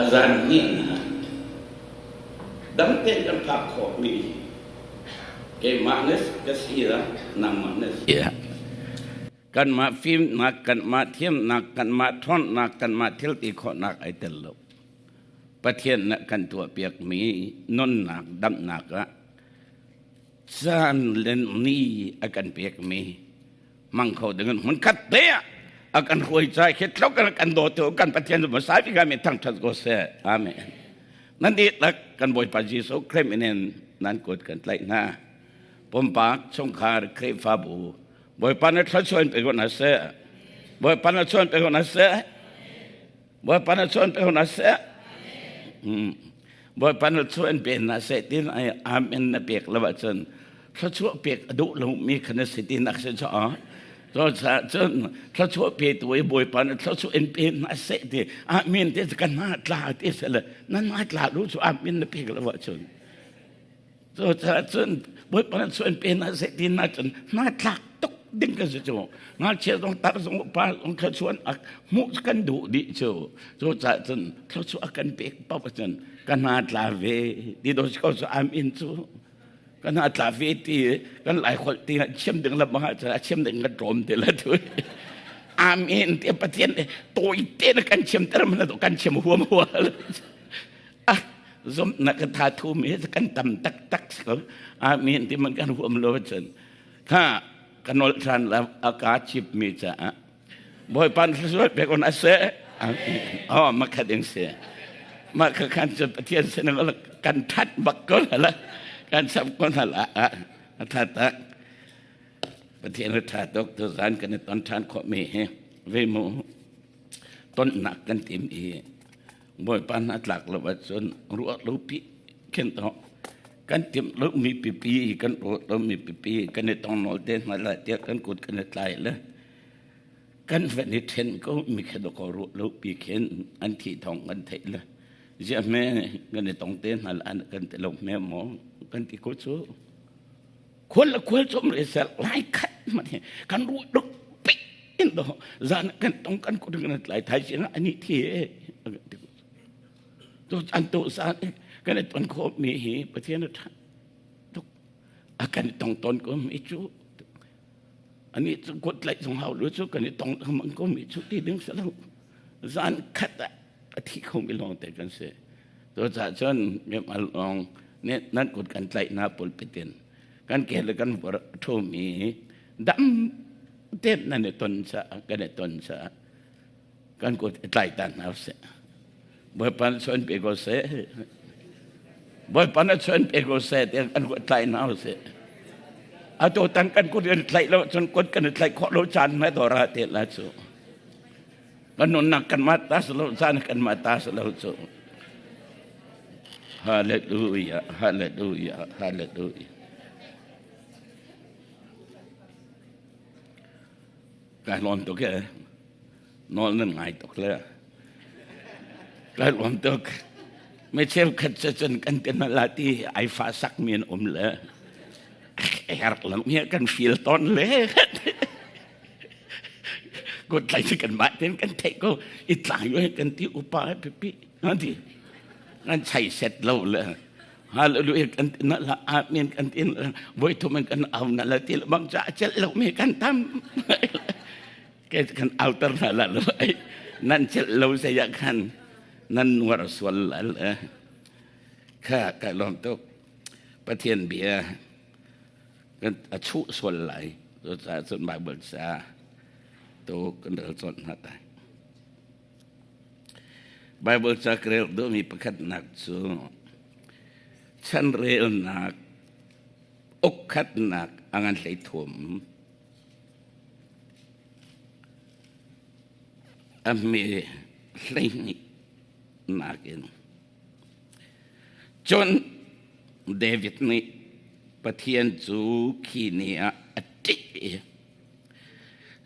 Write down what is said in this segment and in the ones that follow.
A zan hnihnak dam tein kan phak khawhmi keimah na ka si ah nangmah na si ah kanmah fimnak, kanmah thiamnak, kanmah ṭhawnnak, kanmah thil ti khawhnak ai tel lo. Pathian nih kan tuahpiakmi nunnak damnak ah caan le ni a kan pekmi mang kho ding in hmun khat te ah a kan hruai cai khi tlok in kan dawtu kan Pathian cu hmasa bik ah mi thangṭhat ko seh. Amen. Nan dihlak kan Bawipa Jesuh Khrih min in nan kut kan tlaih hna. Pumpak chungkhar Khrihfabu Bawipa na thluachuah in pe ko hna seh. Bawipa na chuan pe ko hna seh. Bawipa na chuan pe ko hna seh. Bawipa na chuan pe hna seh tin ai amen na pek lo ahcun thluachuah pek a duh lomi kha na si ti nak si caah cun thluachuah petu i Bawipa na thluachuah in pe hna seh ti amen ti kan hna tla ti seh le nan hna tla lu cu amen na pek lo ahcun Cucaah cun Bawipa nih chuan pe hna seh ti na cun hna tlak tuk ding kan si cu. Ngakchia zong tar zong upa zong thluachuah ak hmuh kan duh dih cu. Cucaah cun thluachuah a kan pek paoh ahcun ka hna tla ve ti do si ko cu amen cu. Ka hna tla ve ti kan lai holh ti chiam ding lam ah cun a chiam ding kan tlawm ti la tu. Amen ti Pathian tawi te na kan chiam ter mana kan chiam huam huam. Ah zumhnak ka tha thum hi kan tam taktak si ko. Amen ti man kan huam lo cun kha ka nol than la a ka chip mi caah Bawipa thluachuah pek on ase. Oh makha ding si. Mah kha khan cu Pathian sin kan that bak ko la kan sap ko na la a tha tak. Pathian tha tuk tu zan kan i ton than khawh mi hi ve mu tonnak kan tim i Bawipa hna tlak lo ahcun ruah lo pi khin to kan timh lo mi pipi kan ruah lo mi pipi kan i tong nawl te hna lai tiah kan kut kan i tlai le kan van i then ko mi kha ko ruah lo pi khin an thi thong kan theih le ziah me kan i tong te hna la kan ti lo me maw kan ti ko cu khual le khual chom re sel lai khat man hi kan ruah lo pi in do zan kan tong kan kut kan tlai thai sin ani thi e to an to sa kan ton kho mi hi Pathian a tha tuk a kan tong ton ko mi chu ani chu kut lai zong hau lu chu kan tong mang ko mi chu ti ding sa lo zan khat a thi kho mi long te kan se to cha chon mem al long ne nan kut kan tlai na pul pitin kan ke le kan vor tho mi dam te nan i ton caah kan i ton caah kan kut i tlai ta hna usih. Bawipa na chuan pe ko seh. Bawipa na chuan pe ko seh tiah kan kut tlai hna usih. Atu tan kan kut kan tlaih lo cun kut kan i tlaih khawh lo caan hme dawr ah te la cu. Kan nunnak kan mah ta si lo caan kan mah ta si lo cu. Hallelujah, hallelujah, hallelujah. Kai lawm tuk e. Nawl nan ngai tuk le. Kai lawm tuk. Me cheukhat cu cun kan ti na la ti ai fa sak mi an um le. Herk lam hi kan feel ton le. Kut tlai cu kan mah ten kan theih ko. I tlai kan ti upa pipi. Nanti. Kan chai set lo le. Hallelujah kan ti na la amen kan ti na voi thum kan au na la ti bang cha chel lo mi kan tam ke kan autar na la lo ai nan chel lo se ya khan nan nuar sual la le kha ka lom tuk Pathian bia kan a chu sual lai cu ca cun Bible ca tu kan rel chawt hna tai Baibal ca ka rel duhmi pakhatnak cu chanrelnak ukkhatnak a ngan 13 a hme 12 nakin. Cun David nih Pathian cu khi ni ah a ṭih i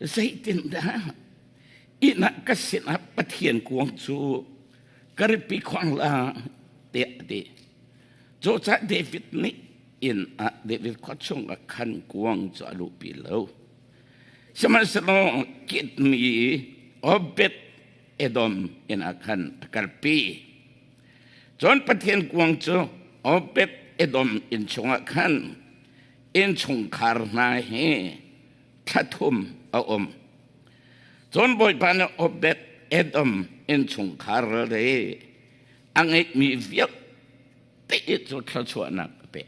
zeitindah inn ah ka sinah Pathian kuang cu ka ripi khuang la tiah a ti. Cucaah David nih inn ah David khua chungah khan kuang cu a luhpi lo. Sihmanhsehlaw kitmi Obed Edom inn ah khan a kalpi. Cun Pathian kuang cu Obed Edom inn chungah khan innchungkhar hna hi thla thum a um. Cun Bawipa nih Obed Edom innchungkhar le a ngeihmi vialte cu thluachuahnak a pek.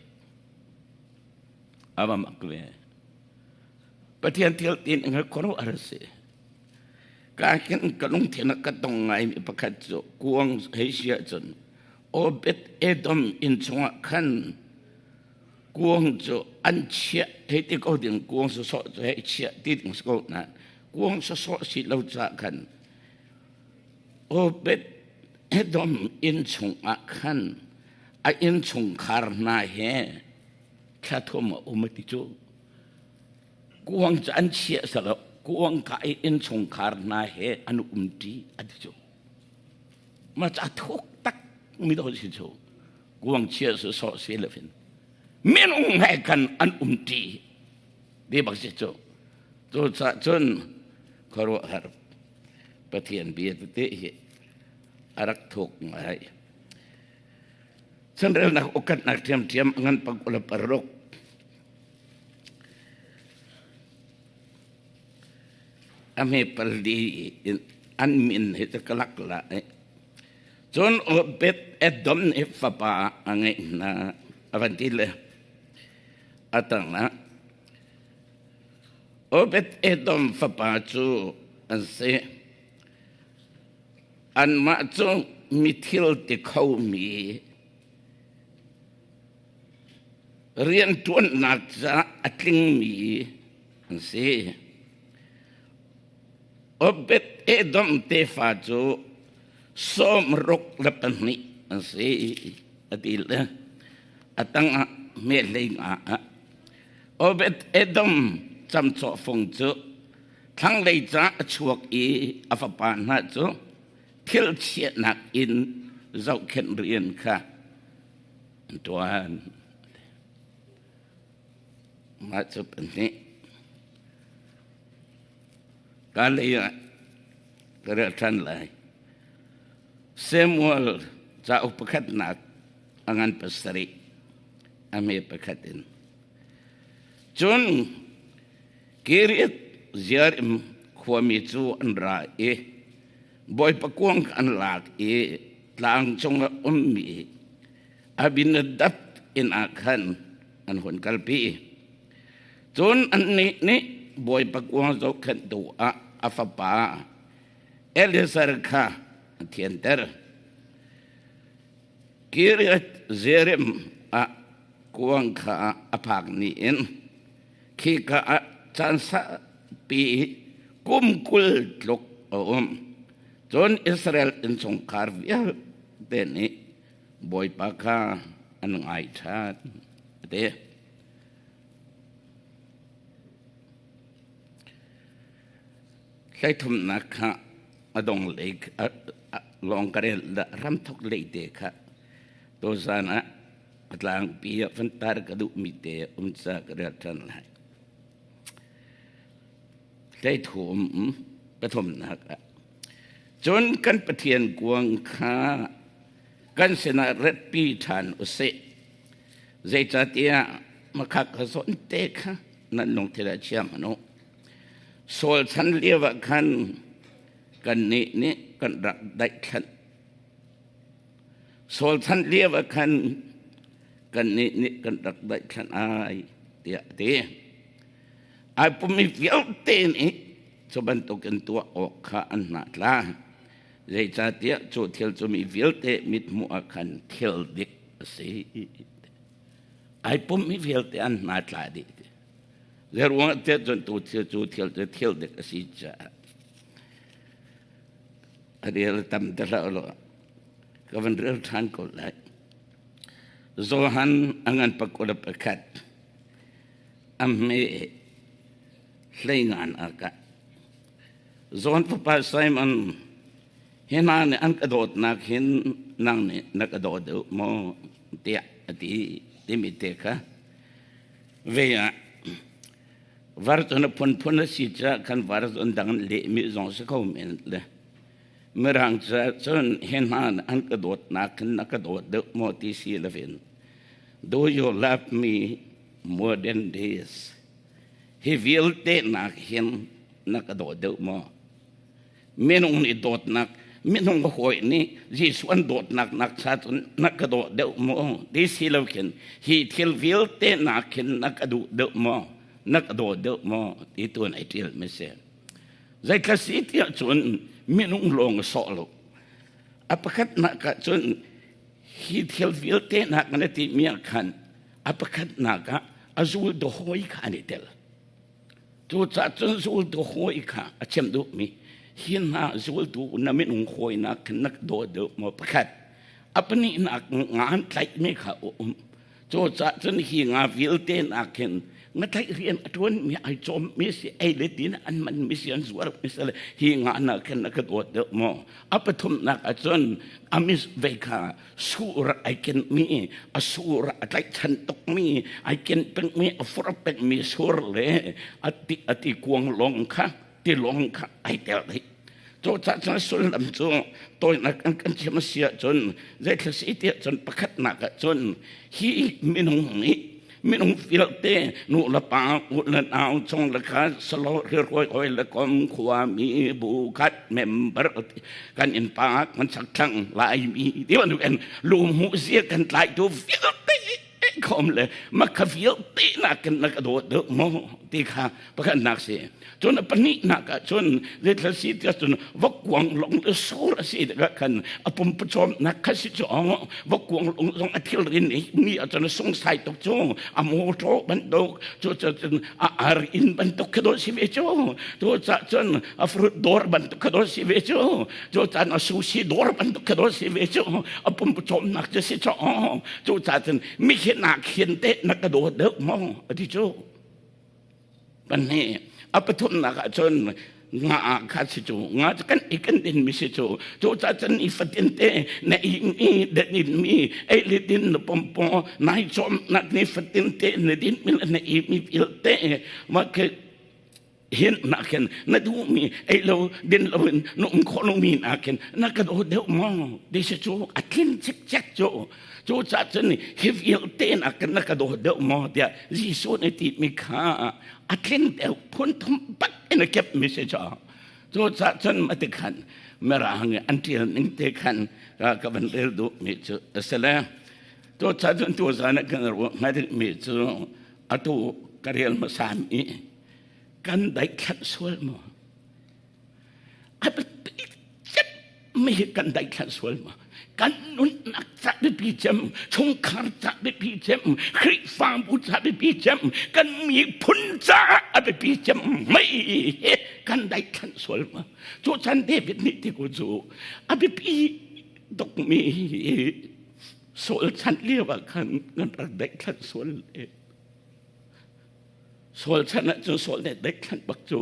A va mak ve. Pathian thil tin in khuaruah a si. Ka hin ka lungthin a ka tong ngaimi pakhat cu kuang hei si ahcun Obed Edom inn chungah khan kuang cu an chiah hei ti ko ding kuang sawsawh cu hei chiah ti ding si ko na kuang sawsawh si lo caah khan Obed Edom inn chungah khan a innchungkhar hna he thla thum a um ti cu kuang cu an chiah salo kuang ka i innchungkhar hna he an umṭi a ti cu ma ca thuk tak mi do si cu kuang chia su so si le fin minung he kan an umṭi ti bak si cu cu ca cun khuaruahhar Pathian bia tete hi a rak thuk ngai. Chanrelnak ukatnak ṭhiamṭhiam a ngan pang ula paruk. A hme pali in an min hi cu ka lak lai. Cun Obed Edom nih fapa a ngeih hna a van ti le a tangah Obed Edom fapa cu an si. Anmah cu mithil ti khomi rianṭuannak caah a tlingmi an si. Obed Edom tefa cu 62 an si a ti le a tangah mehlei nga ah Obed Edom camcawhfung cu thlanglei ca a chuak i a fapa hna cu thil chiahnak in zohkhenh rian kha an ṭuan. Mah cu pahnih. Ka lei ah ka rel ṭhan lai. Samuel cauk pakhatnak a ngan pasarih a hme pakhat in. Cun Kiriath Jearim khuami cu an ra i Bawipa kuang an lak i tlang cungah ummi Abinadab inn ah khan an hun kalpi. Cun annih nih Bawipa kuang zohkhenhtu ah a fapa Eleazar kha a thianter. Kiriath Jearim ah kuang kha a phak ni in khika ah caan saupi kum 20 tluk a um. Cun Israel innchungkhar vialte nih Bawipa kha an ngai ṭhan a ti. Hleithumnak kha a dong lei lawng ka rel ramthok lei te kha tuzan ah a tlangpi ah van tar ka duhmi te um ca ka rel ṭhan lai. Hleithum pathumnak ah cun kan Pathian kuang kha kan sinah ratpi ṭhan usih. Zeicahtiah makhak ka zawn te kha nan lungthil ah chia hmanh u. Saul chan lio ah khan kannih nih kan rak daihtlanh. Saul chan lio ah khan kannih nih kan rak daihtlanh ai tiah a ti. Ai pummi vialte nih cu bantukin tuah awk kha an hna tla. Zeicahtiah cu thil cu mi vialte mithmuh ah khan thil dik a si. Ai pummi vialte an hna tla dih. Zeiruangah tiah cun tu thil cu thil cu thil dik a si caah a rel tam te hlah law ka van rel ṭhan ko lai. Johan a ngan pakul pakhat a hme hleingan a kah. John fapa Simon hi hna nih an ka dawtnak hin nang nih na ka daw deuh maw tiah a ti timi te kha ve ah var cun a phunphun a si caah khan var cun dang lehmi zong si kho men le. Mirang ca cun hi hna an ka dawtnak khin na ka dawt deuh maw ti si loin Do you love me more than this? Hi vialte nak hin na ka dawt deuh maw? Minung nih dawtnak minung hawi nih Jesuh an dawtnak nak cha cun na ka dawt deuh maw ti si lo khin hi thil vialte nak khin na ka duh deuh maw na ka dawt deuh maw ti tu in ai ṭial mi si. Zeithla si tiah cun minung lawng a sawh lo. A pakhatnak ah cun hi thil vialte nak na ti mi ah khan a pakhatnak ah a zultu hawi kha an i tel. Cucaah cun zultu hawi kha a chim duhmi hi hna zultu na minung hawinak khin na daw deuh maw pakhat. A pahnihnak nga an tlaihmi kha a um. Cucaah cun hi nga vialte nakin nga tlaih rian a ṭuanmi ai cawmmi si ei le din an manmi si an zuarmi si le hi nga nakin a ka dawt deuh maw? A pathumnak ah cun a mis ve kha sur ai kenmi a sur a tlaihchan tukmi ai ken pengmi a fur pengmi sur le a ti a ti kuang lawng kha tilawng kha ai tel dih. Cucaah cun sullam cu tawinak an kan chim a si ahcun zeithil si tiah cun pakhatnak ah cun hi minung nih minung vialte nu le pa u le nau chung le kha salo riroi oi le kom khua mi bu khat member kan in pa kan chak thlang lai mi ti bantuk in lu mu zia kan tlai tu vialte khom le makha vialte nakin na ka dawt deuh maw ti kha pakhatnak si cun a pahnihnak ah cun zeithil si tiah cun vokkuang long le sur a si tikah khan a pumpawcawmnak kha si cu vokkuang long zong a thilri nih mi ah cun a sungsai tuk cu a mawṭaw bantuk cu cun a ar inn bantuk kha dawh si ve cu cu cah cun a fruit dawr bantuk kha dawh si ve cu cu caan a sushi dawr bantuk kha dawh si ve cu a pumpawcawmnak cu si cu cu cah cun mi khi nak hin te na ka dawt deuh maw a ti cu pahnih a pathumnak ah cun nga ah kha si cu nga cu kan i kan din mi si cu cu ca cun i fatin te na i mi den in mi ei le din na pompo nai chom nak ni fatin te na din mi na i mi vialte ma ke hin nak hin na duhmi ei lo din lo in na um khawh lomi nak hin na ka daw deuh maw ti si cu a tlin cikcek cu cu ca cun hi vialte nak na ka daw deuh maw tiah Jesuh nih ti mi kha a tlin deuh phun thum bak in a kep mi si cu cu ca cun mati khan mirang an ṭial ning te khan ka van rel duh mi cu a si le cu ca cun tu zan ah kan ruah hnga ding mi cu atu ka rel hmasa mi kan daithlat sual maw a biapi mi kan daithlat sual maw kan nunnak ca biapi cem chungkhar ca biapi cem Khrihfabu ca biapi cem kan miphun ca a biapi cem mei hi kan daithlat sual maw cu chan David nih ti ku cu a biapi tuk mi Saul chan lio ah khan kan rak daithlat sual le Saul chan ah cun Saul nih daithlan bak cu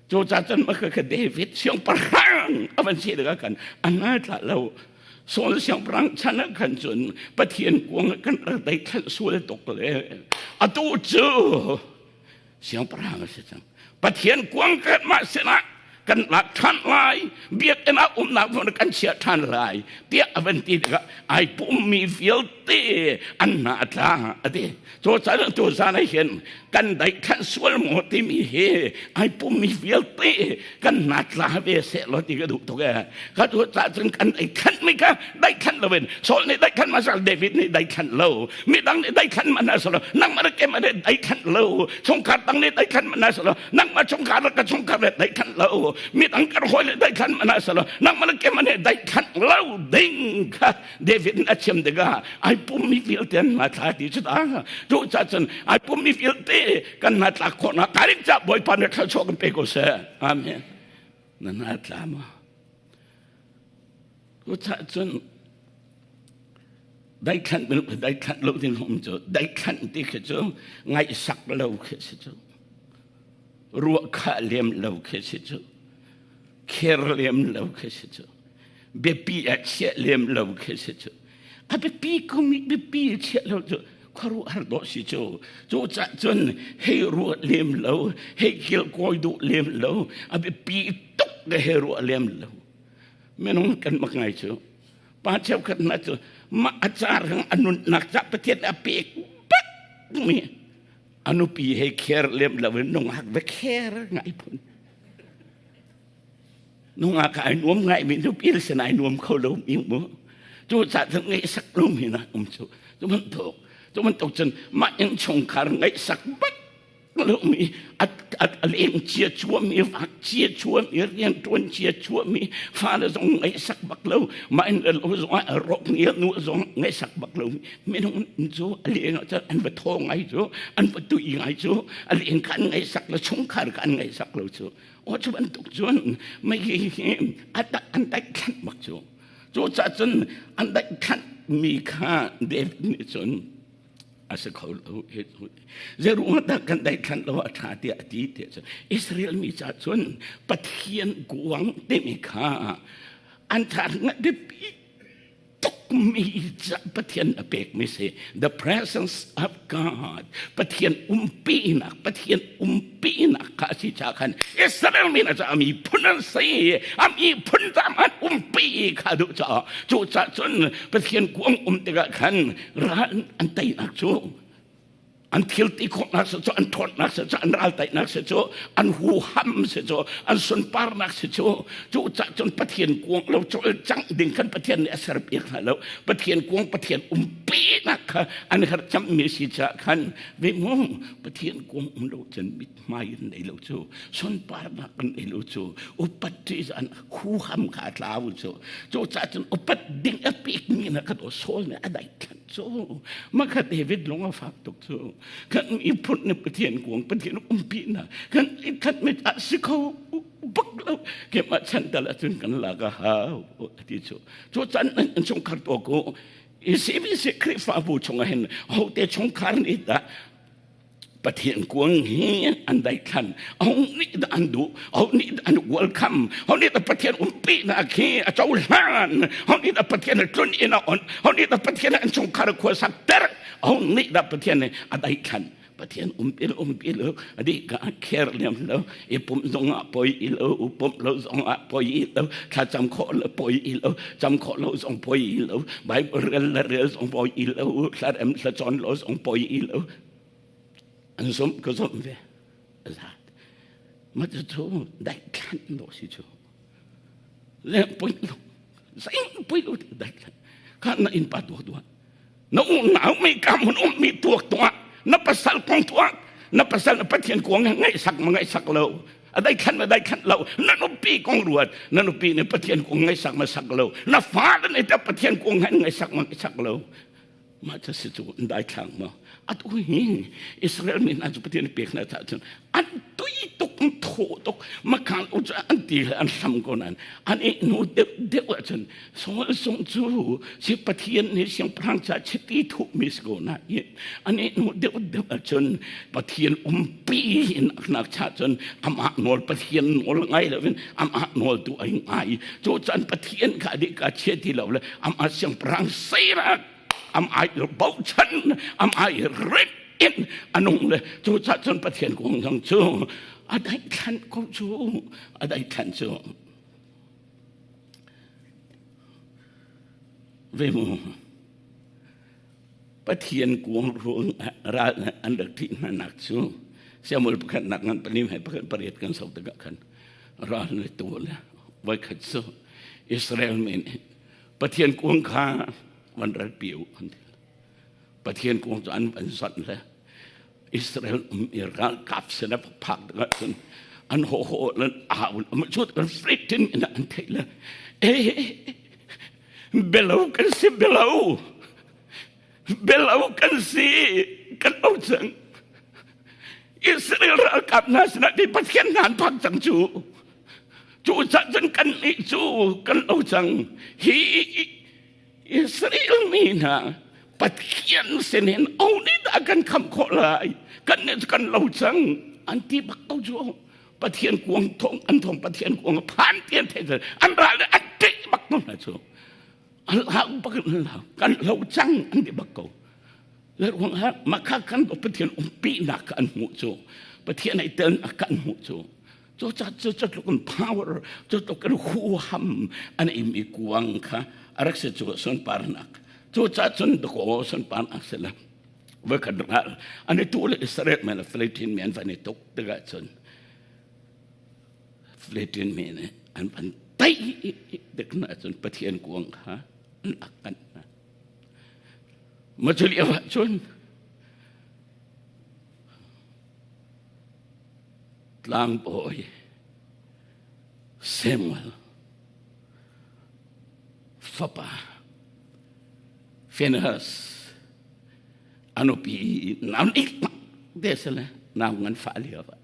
cu ca cun maka ka David siangpahrang a van si tikah khan a ngai thlah lo Saul siangpahrang chan ah khan cun Pathian kuang ah kan rak daithlan sual tuk le atu cu siangpahrang a si cang Pathian kuang kan mah sinah kan lak ṭhan lai biakinn ah umnak hmun kan chiah ṭhan lai tiah a van ti tikah ai pummi vialte an hna a tla a ti cu caan tu zan ah hin kan daihthlan sual maw timi hi ai pummi vialte kan hna tla ve seh law ti ka duh tuk ee ka tu ca cun kan daihthlan mi kha daihthlan loin Saul nih daihthlan ma David nih daihthlan lo midang nih daihthlan ma na lo nangmah le keimah nih daihthlan lo chungkhar dang nih daihthlan ma na lo nangmah chungkhar le ka chungkhar le daihthlan lo midang kan hawi le daihthlan ma na lo nangmah le keimah nih daihthlan lo ding kha David nih a chim tikah ai pummi vialte an hna thla ti cu ta cu ca cun ai pummi vialte kan hna tlak khawhnak karin ca Bawipa nih thluachuah kan pe ko seh amen na hna tla ma cu ca cun Daithlan daithlan lo ding um cu daithlan ti khi cu ngaihsak lo khi si cu ruah khah lem lo khi si cu kher lem lo khi si cu biapi ah chiah lem lo khi si cu a biapi ko mi biapi chiah lo cu khuaruahhar dawh si cu cu cah cun hei ruah lem lo hei kilkawi duh lem lo a biapi tuk le hei ruah lem lo. Minung kan mak ngai cu. Pa cheukhat hna cu mah a car hang a nunnak ca Pathian a pek bak mi a nupi he kher lem lo in nungak va kher ngai phun. Nungak ai nuam ngai mi nupi le sin ai nuam kho lo mi mu. Cu ca cun ngaihsak lo mi na um cu. Cu bantuk cu bantuk cun mah innchungkhar ngaihsak bak lomi a leng cia chuami vak cia chuami rianṭuan cia chuami fale zong ngaihsak bak lo mah in lo zong ah rawk ngial nu zong ngaihsak bak lo minung cu a leng ah cun an va thaw ngai cu an va tui ngai cu a leng kha an ngaihsak lo chungkhar kha an ngaihsak lo cu aw cu bantuk cun mei hi an daihtlanh bak cu cu caah cun an daihtlanh mi kha David nih cun a si kho lo. Zeiruang dah kan daithlan lo a ṭha tiah a ti tiah cun Israel mi ca cun Pathian kuang timi kha an ṭha biapi tukmi Pathian a pekmi si the presence of God Pathian umpinak Pathian umpinak kha a si ca khan Israel mi na ca mi phun an si a mi phun tam an umpi kha duh caah cu ca cun Pathian kuang um tikah khan ral an teinak cu an thil ti khawhnak si cu an ṭhawnnak si cu an ral teinak si cu an huham si cu an sunparnak si cu cu cah cun Pathian kuang lo cawlcangh ding khan Pathian nih a serpiak hna lo Pathian kuang Pathian umpinak kha an herh cammi si caah khan ve mu Pathian kuang um lo cun mithmai in nei lo cu sunparnak an nei lo cu upat ṭihzah huham kha a tlau cu cu cah cun upat ding a pekmi na kan Saul nih a daithlan cu makha David lung a fak tuk cu kan miphun nih Pathian kuang Pathian umpi na kan i khat mit ah si kho bak lo keimah chan tal ahcun kan lak a hau ti cu cu can an chungkhar to ko CBC Khrihfabu chungah hin hote chungkhar nih dah Pathian kuang hi an daithlan aho nih dah an duh aho nih dah an welcome aho nih dah Pathian umpi nak hi a cohlan aho nih dah Pathian a tlun in a on aho nih dah Pathian an chungkhar khua sak ter aho nih dah Pathian nih a daithlan Pathian umpi lo umpi lo adi ka care lem lo i pum zong ah poi i lo pum lo zong ah poi i lo thlacam khawh lo poi i lo cam khawh lo zong poi i lo Bible rel le rel zong poi i lo thlarem thlacon lo zong poi i lo an zumh ka zumh ve zat ma cu cu daithlan lo si cu le poi lo zeing poi lo daithlan kha na in pa tuak tuah na unau mi ka mun um mi tuak tuah na pasal kong tuah na pasal na pathian kuang ngai sak ma ngai sak lo a daithlan ma daithlan lo na nupi kong ruat na nupi ne pathian kuang ngai sak ma sak lo na fa ne ta pathian kuang ngai sak ma sak lo Mah cu si cu an daithlang maw? Atu hi Israel mi hna cu Pathian pek hna caah cun an tui tuk, an thaw tuk, makhan u cu an ti le an hlam ko nain an i hnu deuh deuh ahcun Saul sung cu si Pathian nih siangpahrang caah chiti thuhmi si ko nain an i hnu deuh deuh ahcun Pathian umpi in nak cha cun amah nawl Pathian nawl ngai loin amah nawl tu ai ngai cu cun Pathian kha dih ka chia ti lo le amah siangpahrang seirak am ai bochan am ai ret in anung le cu ca cun Pathian kong zong cu a daihthlan ko cu a daihthlan cu ve mu Pathian kuang ruang ral an rak ṭih hna nak cu Samuel pakhat nak ngan palim he pakhat pariat kan sok tikah khan ral le tu le voikhat cu Israel mi nih Pathian kuang kha van ralpi u an ti. Pathian kuang cu an van zonh le Israel um i ralkap sin a phak tikah cun an ho ho lan au cu kan fritin in an theih le eh belo kan si belo belo kan si kan lo cang Israel ralkap hna sinah ti Pathian hna an phak cang cu cu cun kan nih cu kan lo cang hi Israel mi hna Pathian sinin o nih dah kan khamh khawh lai kan nih cu kan lo cang an ti bak ko cu Pathian kuang thong an thong Pathian kuang phan ti an theih an ral le an ṭih bak ko hna cu an hau bak an hau kan lo cang an ti bak ko le ruang ah mah kha kan Pathian umpi nak an hmuh cu Pathian ai tel nak kan hmuh cu. Cu ca cu tluk in power, cu tluk in huham an imi kuang kha a rak si cu sunparnak. Cu ca cun dakaw sunparnak si la. Voi khat ral an i tu le Israel men le Philippine mi an van i tuk tikah cun Philippine mi nih an van tai tik na cun Pathian kuang kha an ak kan hna. Ma cu lio ah cun tlangbawi Samuel fapa Phinehas a nupi nau nih te sile nau ngan fa lio ah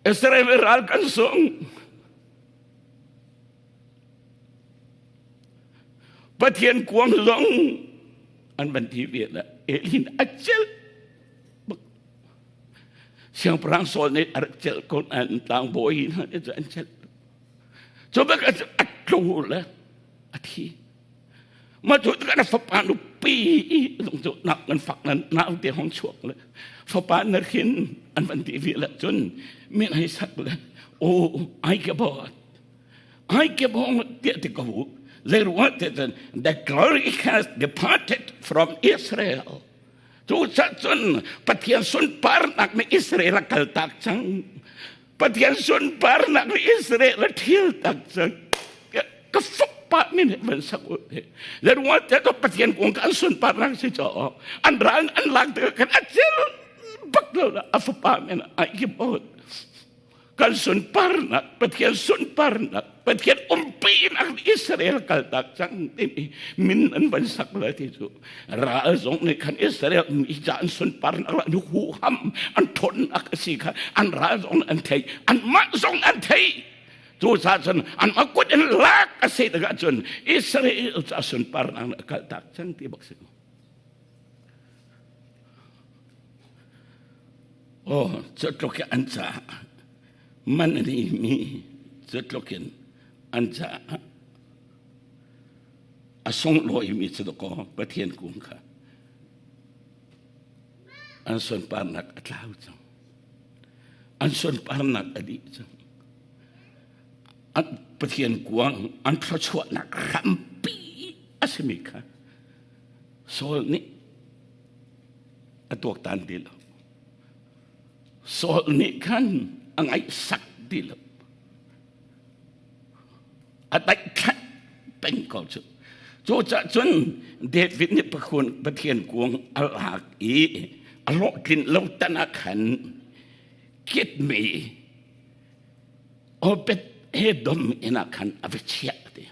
Israel ral kan sung Pathian kuang zong an van ti ve le Elin a celh Siangpahrang Saul nih a rak celh ko nain tlangbawi hna nih cun an celh. Cu bak a tlu le a thi. Mah cu tikah na fapa nupi zong cu nak nan fak nan nau te hong chuak le fapa na hrin an van ti ve le cun min hei sak le o ai ke bot ai ke bong tiah ti ko zei ruang te cun the glory has departed from Israel Cucaah cun Pathian sunparnak nih Israel a kaltak cang. Pathian sunparnak nih Israel a ṭhial tak cang. Ka fapa min he van sak u. Le ruang te to Pathian kong kan sunparnak si cho. An ral an lak te kan a cil bak lo a fapa min ai ki bot. Kan sunparnak, Pathian sunparnak, Pathian umpinak Israel kaltak cang timi min an van sak le ti cu ral zong nih khan Israel mi ca an sunparnak la nu huham an ṭhawnnak a si kha an ral zong an thei anmah zong an thei cu ca cun anmah kut in lak a si tikah cun Israel ca sunparnak na kaltak cang ti bak si ko. Aw, cu tluk in an caah man an imi cu tluk in an caah a sunglawimi cu dakaw Pathian kung kha an sunparnak a tlau cang. An sunparnak a dih cang. An Pathian kuang an thluachuahnak hrampi a simi kha Saul nih a tuaktan ti lo. Saul nih khan a ngaihsak ti lo. A tlaihthlat peng ko cu. Cucaah cun David nih Pathian kuang a lak i a hlawhtlin lo tan ah khan kitmi Obed Edom inn ah khan a va chiah ti.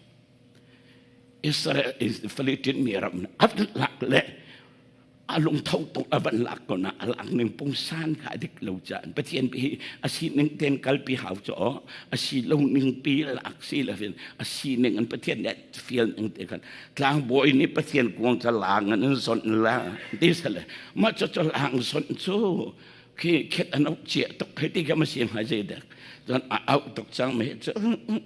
Israel Philippine mi ram a lak le a lungtho tuk a van lak ko na a lak ning pungsan kha a dik lo caan Pathian hi a si ning ten kalpi hau cho a si lo ning pi lak si lo fin a si ning an Pathian nih fial ning te khan tlangbawi nih Pathian kuang ca lang an son la ti sale ma cho cho lang son cu khi khet an auh cia tuk hei ti ka ma si hnga zei dek cun a auh tuk cang mi cu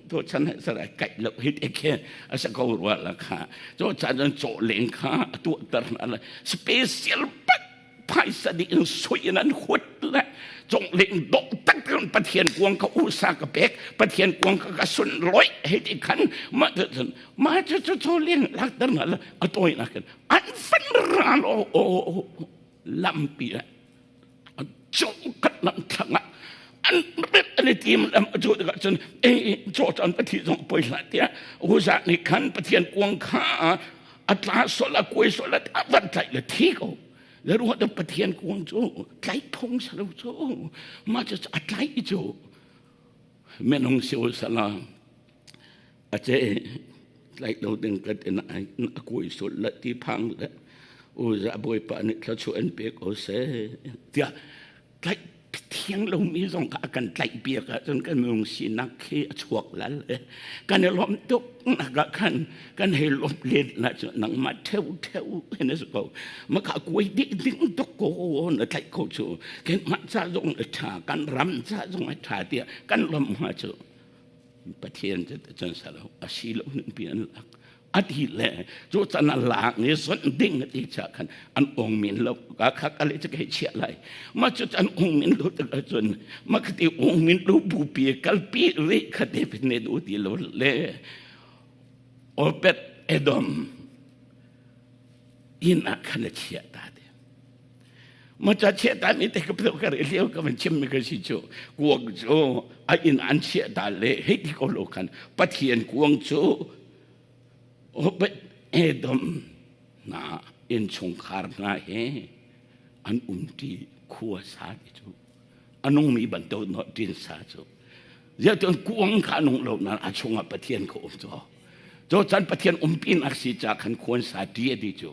tu chan he sarai kaih lo hi te khi a sa ko rua la kha cu chan cun chaw leng kha a tuah ter na la special pak phaisa di in sui in an huat le cung leng dok tak kan pathian kuang ka usa ka pek pathian kuang ka ka sun loi hei ti khan ma cun ma cu cu chaw leng lak ter na la a toi na kan an fan ral o o lampi ah cungkhat lam thlang ah an rit an i tim lam a cu tikah cun caw caan pathian zong poi hlah tiah Uza nih khan Pathian kuang kha a tla sol a kuai sol a van tlaih le thi ko le ruah da Pathian kuang cu tlaih phung salo cu mah cu a tlaih cu minung si sala a ce tlaih lo ding ka tin a kuai sul la ti phang le u za bawipa nih thluachuah in pe ko seh tiah tlaih thiang lomi zong kha a kan tlaih piak ahcun kan minung sinak khi a chuak lal kan i lawm tuk nak ah khan kan hei lawm len la cu nangmah theu theu hin a si ko maka kuai dih ding tuk ko na tlaih ko cu keimah ca zong a ṭha kan ram ca zong a ṭha tiah kan lawm hnga cu Pathian cu cun salo a si lo ning pi an lak. A ti le cu can a lak ni zonh ding a ti cha khan an ong min lo ka kha ka le ka chia lai. Ma cu an ong min lo tak ahcun ma khati ong min lo bupi kalpi ri kha te ne du ti lo le Obed Edom inn ah khan a chiah ta te. Ma ca chiah ta mi te ka plo ka re lio ka van chim mi ka si cu kuang cu a inn an chiah ta le hei ti ko lo khan Pathian kuang cu Obed Edom na innchungkhar hna he an umṭi khua sa ti cu a nungmi bantuk no tin sa cu ziah kuang kha nung lo na a chungah Pathian kha um cu cu chan Pathian umpi nak si ca khan khuan sa ti a ti cu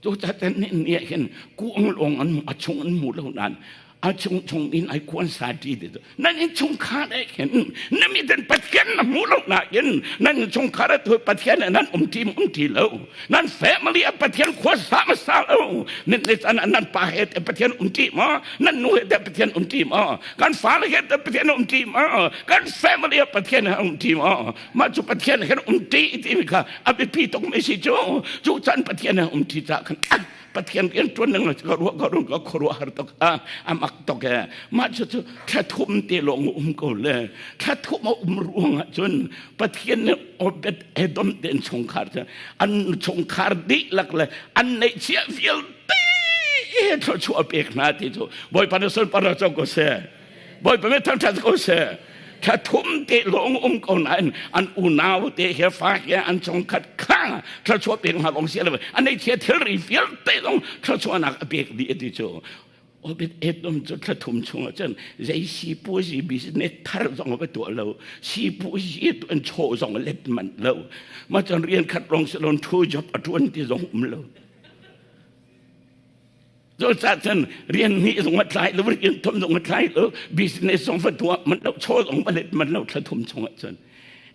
cu ca ten ni ni hin kuang long an a chung an mu lo nan a chung chung in ai kuan sa ti ti nan in chungkhar e khin na mi den Pathian na hmu lo na in nan in chungkhar a tu Pathian nan um ti um ti lo nan family a Pathian khua sa ma sa lo nan ne chan nan pa he te Pathian um ti ma nan nu he te Pathian um ti ma kan fa le he te Pathian um ti ma kan family a Pathian um ti ma ma chu Pathian he um ti ti mi kha a biapi tuk mi si cu cu chan Pathian he um ti cha khan Pathian rian ṭuan ning ka ruah ka ruah ka khuaruah har tuk a amak tuk e mah cu cu thla thum te lawng um ko le thla thum a um ruang ah cun Pathian nih Obed Edom te in chungkhar cu an chungkhar dihlak le an neihchiah vialte thluachuah pek hna ti cu Bawipa na sunpar co ko seh Bawipa mi thangṭhat ko seh thla thum te lawng um ko nain an unau te he fa he an chungkhat kha thluachuah pek hna lawng si lo an ei thia thilri vialte zong thluachuahnak a pek dih ti cu Obed Edom cu thla thum chungah cun zei sipuazi business thar zong a va tuah lo sipuazi tu an chaw zong a let manh lo ma cun rian khat lawng si lon thu job a ṭuan ti zong um lo Cucaah cun rian hnih zong a tlai lo, rian thum zong a tlai lo, business zong va tuah man lo, chaw zong va let man lo thla thum chungah cun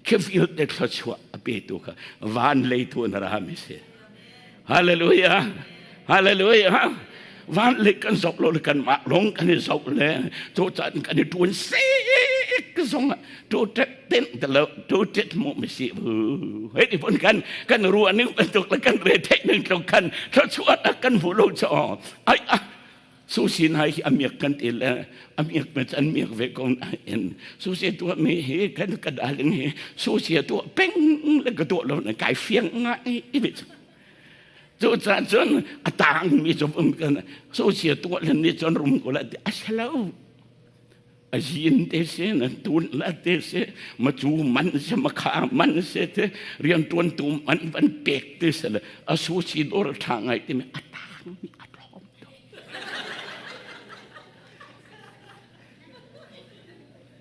khi vialte thluachuah a petu kha van lei tu na ra mi si. Hallelujah. Hallelujah. Van lei kan zoh lo le kan mah lawng kan i zoh le cu caan kan i ṭuan sik zong ah tu tet ten te lo tu tet mu mi si hei ti pun kan kan ruah ning bantuk le kan re theih ning tluk khan thluachuah kan hmu lo cho ai a su sin hai hi amiak kan ti le amiak me chan miak ve ko na in su si tu mi hi kan ka daling hi su si tu peng le ka tu lo na kai fiang nga i bi cu ca cun a tang mi cu kan su si tu le ni cun rum ko la ti a lo a zin te se na tun la te se ma cu man se ma kha man se te rian tuan tu man van pek te se le a su si dor tha ngai te mi a tang mi a tlawm to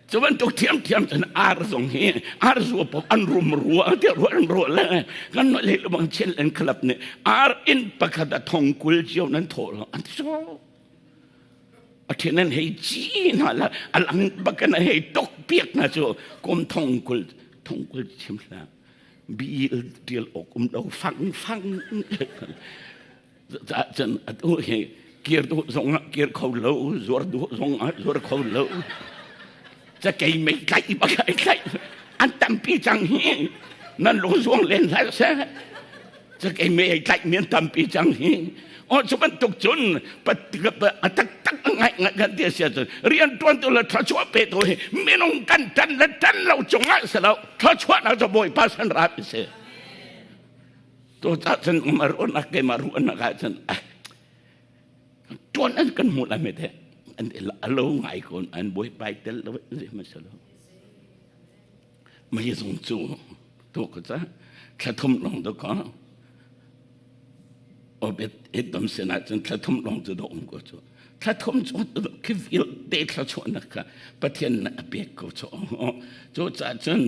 cu bantuk thiam thiam cun ar zong hi ar zu pop an rum rua te ru an ru le kan no le bang chen len khalap ne ar in pakhat a thong kul chiu nan tho lo an so A ṭhen an hei ci hna la a lang bak in a hei tok piak hna cu kum thongkul thongkul chim hlah bil ṭial awk um lo fang fang cun atu hi kir duh zong ah kir kho lo zuar duh zong ah zuar kho lo cakei mei tlaih bak ai tlaih an tampi cang hi nan lung zuang len hlah seh cakei mei ai tlaih mi an tampi cang hi o cu bantuk cun a taktak a ngai ngai kan ti sia cun rian tuan tu le thluachuah pe tu hi minung kan tan le tan lo cungah si lo thluachuah nak cu bawipa san ra si to ca cun marunak ke marunak ah cun tuan an kan hmuh lai me te an alo ngai kon an bawipa tel lo ma lo mei zung cu tu ka ca thla thum long do ka obet edom sinah cun thla thum long cu do um ko cu thla thum cu khi vialte thla chuahnak kha Pathian na a pek ko cu cu ca cun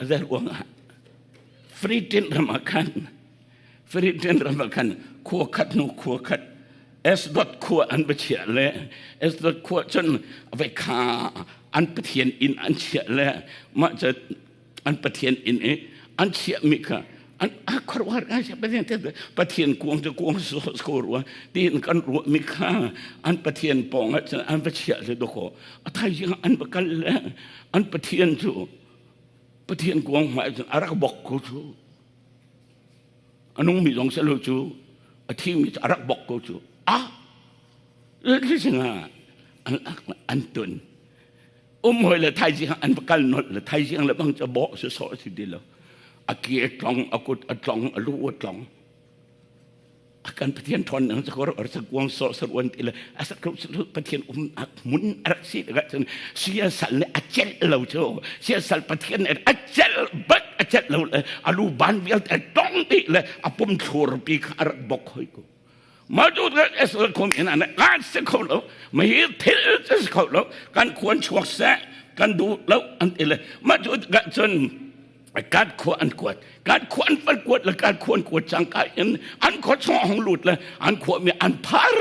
zer ruangah Fritin ram ah khan Fritin ram ah khan khua khat hnu khua khat Asdod khua an va chiah le Asdod khua cun vai kha an pathian inn an chiah le mah cu an pathian inn i an chiahmi kha An a khuaruahhar ngai sia Pathian te Pathian kuang cu kuang sawh ko rua tiin kan ruah mi kha an Pathian pawng ah cun an va chiah le dawkaw a thaizing an va kal le an Pathian cu Pathian kuang hmai cun a rak bok ko cu. A nungmi zong si lo cu a thimi cu a rak bok ko cu. Ah ah an an tun. Um hoi le thaizing an va kal nolh le thaizing le bang cu bawh si sawh si ti lo. A ke a tlong, a kut a tlong, a lu a tlong. A kan Pathian ṭhawn nang cu or sa kuang sawh sa ruan ti le a sa ko Pathian um ak mun a rak si tikah cun siasal nih a celh lo cu siasal Pathian nih a celh bak a celh lo le a lu ban vialte a tong dih le a pum thlur pi kha a rak bok hoi ko. Mah cu Israel khum in an kan si kho lo ma hi thil cu si kho lo kan khuan chuak seh kan duh lo an ti le mah cu cun kat khua an kuat kat khua an van kuat le kat khua an kuat cangka in an khua chung hong lut le an khua mi an phar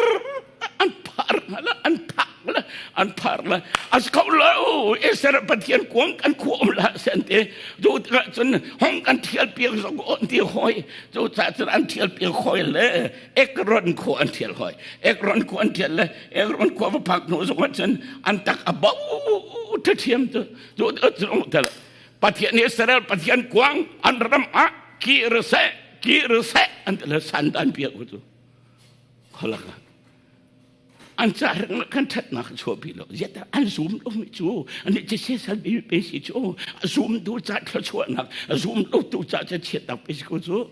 an phar la an thak la an phar la as kho lo Israel Pathian kuang kan khua um la sen te cu tikah cun hong kan thial piak zong on ti hoi cu ca cun an thial piak hoi le Ekron khua an thial hoi Ekron khua an thial le Ekron khua va phak hnu zong ah cun an tak a bo thiam cu cu cu Pathian Israel Pathian kuang an ram ah kir seh kir seh an ti le san dan piak cu kholak an ca kan ṭhatnak chuahpi lo ziata an zum lo mi cu an ci sesal bi pe si cu zum tu ca thluachuahnak zum lo tu ca ca chiatnak pe si ko cu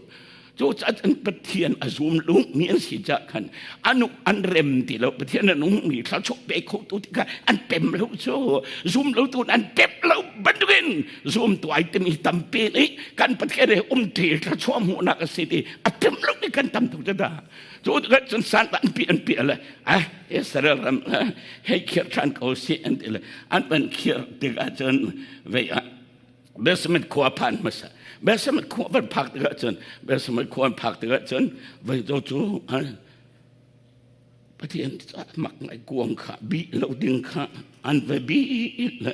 cu ca an Pathian a zum lu mi an si ca khan anu an rem ti lo Pathian a nung mi thluachuah pe kho tu ti kha an pem lo cu zum lo tu an pem lo bantukin zum tu ai timi tampi nih kan Pathian he um ti thluachuah hmuhnak a si ti a pem lo ni kan tam tuk da cu tikah cun san an pi an pi le ah Israel ram hei khir ṭhan ko si an ti le an van khir tikah cun vei ah Besament khua phan hmasa Besament khua van phak tikah cun Besament khua an phak tikah cun vei do cu Pathian mak ngai kuang kha bi lo ding kha an ve bi le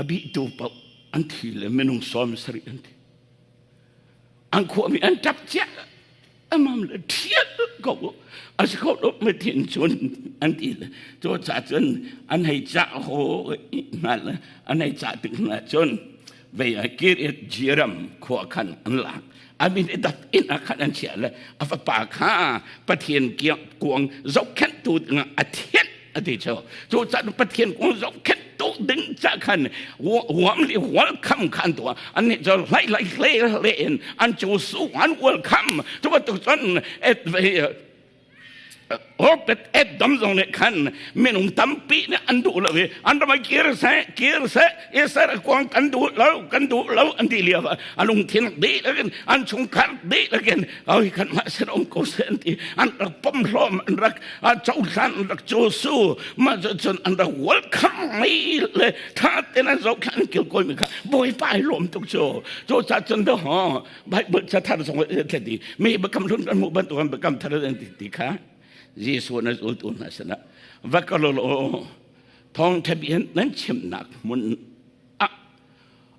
a bi tu paoh an thi le minung 70 an thi An khuami an ṭap cia amam le ṭhial ko a si kho lo me thin cun an ti le cu ca cun an hei cah ho hna le an hei cah tik hna cun vei a Kiriath Jearim khua khan an lak a min i dat inn ah khan an chiah le a fapa kha Pathian kuang zohkhenhtu dingah a thianh a ti cu cu ca Pathian kuang zohkhenh tu ding ca khan warmly welcome khan tuah an nih cu hlai lai hle hle in an cu su an welcome cu bantuk cun et ve Obed Edom zong nih khan minung tampi nih an duh lo i an ram kir seh kir seh Israel kuang kan duh lo kan duh lo an ti lio ah a lungthin dihlak in an chungkhar dihlak in oi kan mah sin um ko seh an ti an rak pom hlawm an rak cohlan an rak cu mah cun an rak welcome mai le tha ten an zohkhanh an kilkawi mi kha bawipa ai lawm tuk cu cu ca cun do ho Bible cathar zong ti mi biakam hlun kan hmuh bantuk an biakam thar an ti ti kha Jesuh na zultu hna sinah va kal law thawngṭha bia nan chimnak hmun ah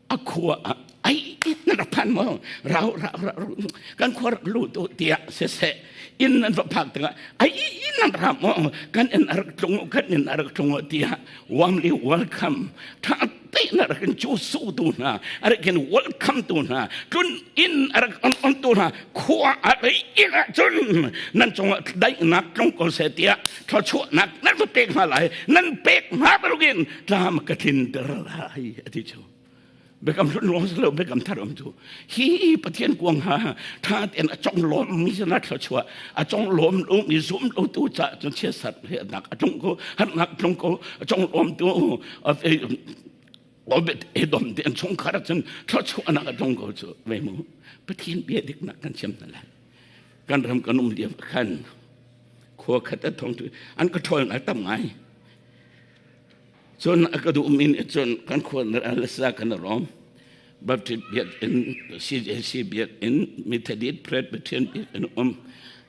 a khua ah ai na rak phan maw rau rau rau kan khua rak lut u tiah siseh inn nan va phak tikah ai nan ra maw kan inn a rak tlung kan inn a rak tlung tiah warmly welcome tha te na rak in cu su tu hna a rak in welcome tu hna tlun inn a rak on on tu hna khua a rei inn ah cun nan cungah daihnak tlung ko seh tiah thluachuahnak nan va pek hna lai nan pek hna bantukin tlam ka tlinter lai a ti cu biakam hlun lawng si lo biakam thar um cu hi Pathian kuang ha tha tein a cong lawm mi sana thluachuah a cong lawm lo mi zum lo tu ca cun chiat he nak a tlung ko harnak tlung ko a cong lawm tu Obed Edom te an chungkhar cun thluachuahnak a tlung ko cu ve mu Pathian bia diknak kan chim hna lai kan ram kan um lio khan khua khat a thong an ka ṭhawl ngai tam ngai cun a ka duh mi nih cun kan khua na kan rom Baptist biakinn CJC biakinn Methodist Presbyterian biakinn um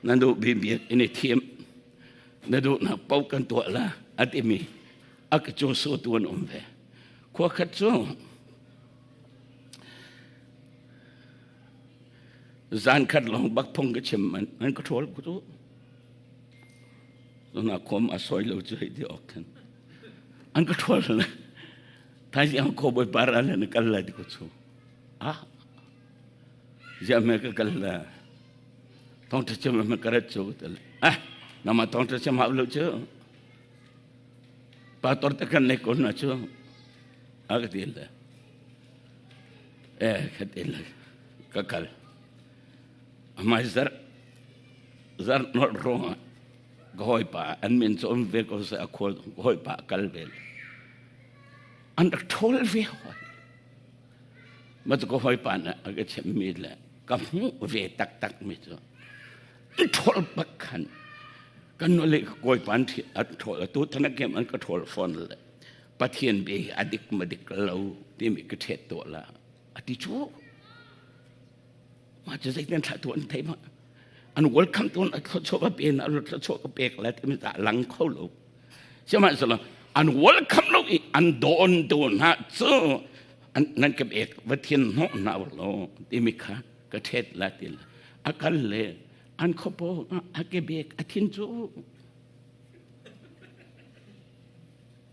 na duh bi biakinn i thim na duhnak paoh kan tuah la a timi a ka cu su tu an um ve khua khat cu. Zan khat lawng bak phung ka chim man an ka ṭhawl ku tu. Na khom a soi lo cu hei ti awk khan. An ka ṭhawl le. Thaizing ko boi par al na kal lai ti ko chu. Ah. Zia me ka kal la. Thong ṭha chim me ka rat chu ka Ah, nama thong ṭha chim hau lo chu. Pa tor te kan nei ko na chu. A ka ti le. Eh, ka ti le. Ka kal. Amai zar zar nol rong ka hawipa an min cu um ve ko seh a khual ka hawipa a kal ve an rak ṭhawl ve hoi ma cu ka hawipa nih a ka chimmi le ka hmuh ve taktak mi cu an ṭhawl bak khan kan nule ka kawipa an an ṭhawl atu thana kem an ka ṭhawl fawn le Pathian bia hi a dik ma dik lo timi ka ṭhet tuah la a ti cu Mah cu zeitin thlah tu an thei ma? An welcome tu an thluachuah ka pe na thluachuah ka pek la timi ta lang kho lo. Sihmanhsehlaw an welcome lo i an dawn tu hna cu an nan ka pek va thin hnawh hna lo timi kha ka ṭhet la ti la. A kal le an khuapo a ke bek a thin cu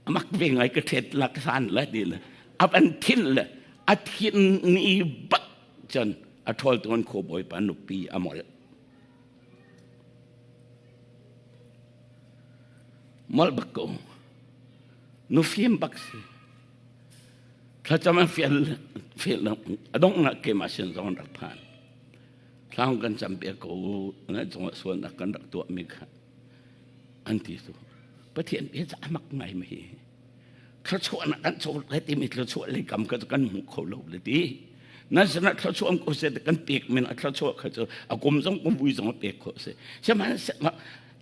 amak ve ngai ka ṭhet la ka san la ti le a van thin le a thin ni bak cun a ṭhawl tuan kho bawipa nupi a molh molh bak ko nufim bak si thlacam an fial fial a donghnak keimah sin zong rak phan thlang kan cam piak ko na cungah sualnak kan rak tuah mi kha an ti tu Pathian bia cu a mak ngai ma hi thluachuahnak kan caw le timi thluachuah lei kam kha kan hmu kho lo le ti nan sinah thluachuah ko se kan pek men a thluachuah kha cu a kum zong kum vui zong a pek kho se sihmanhsehlaw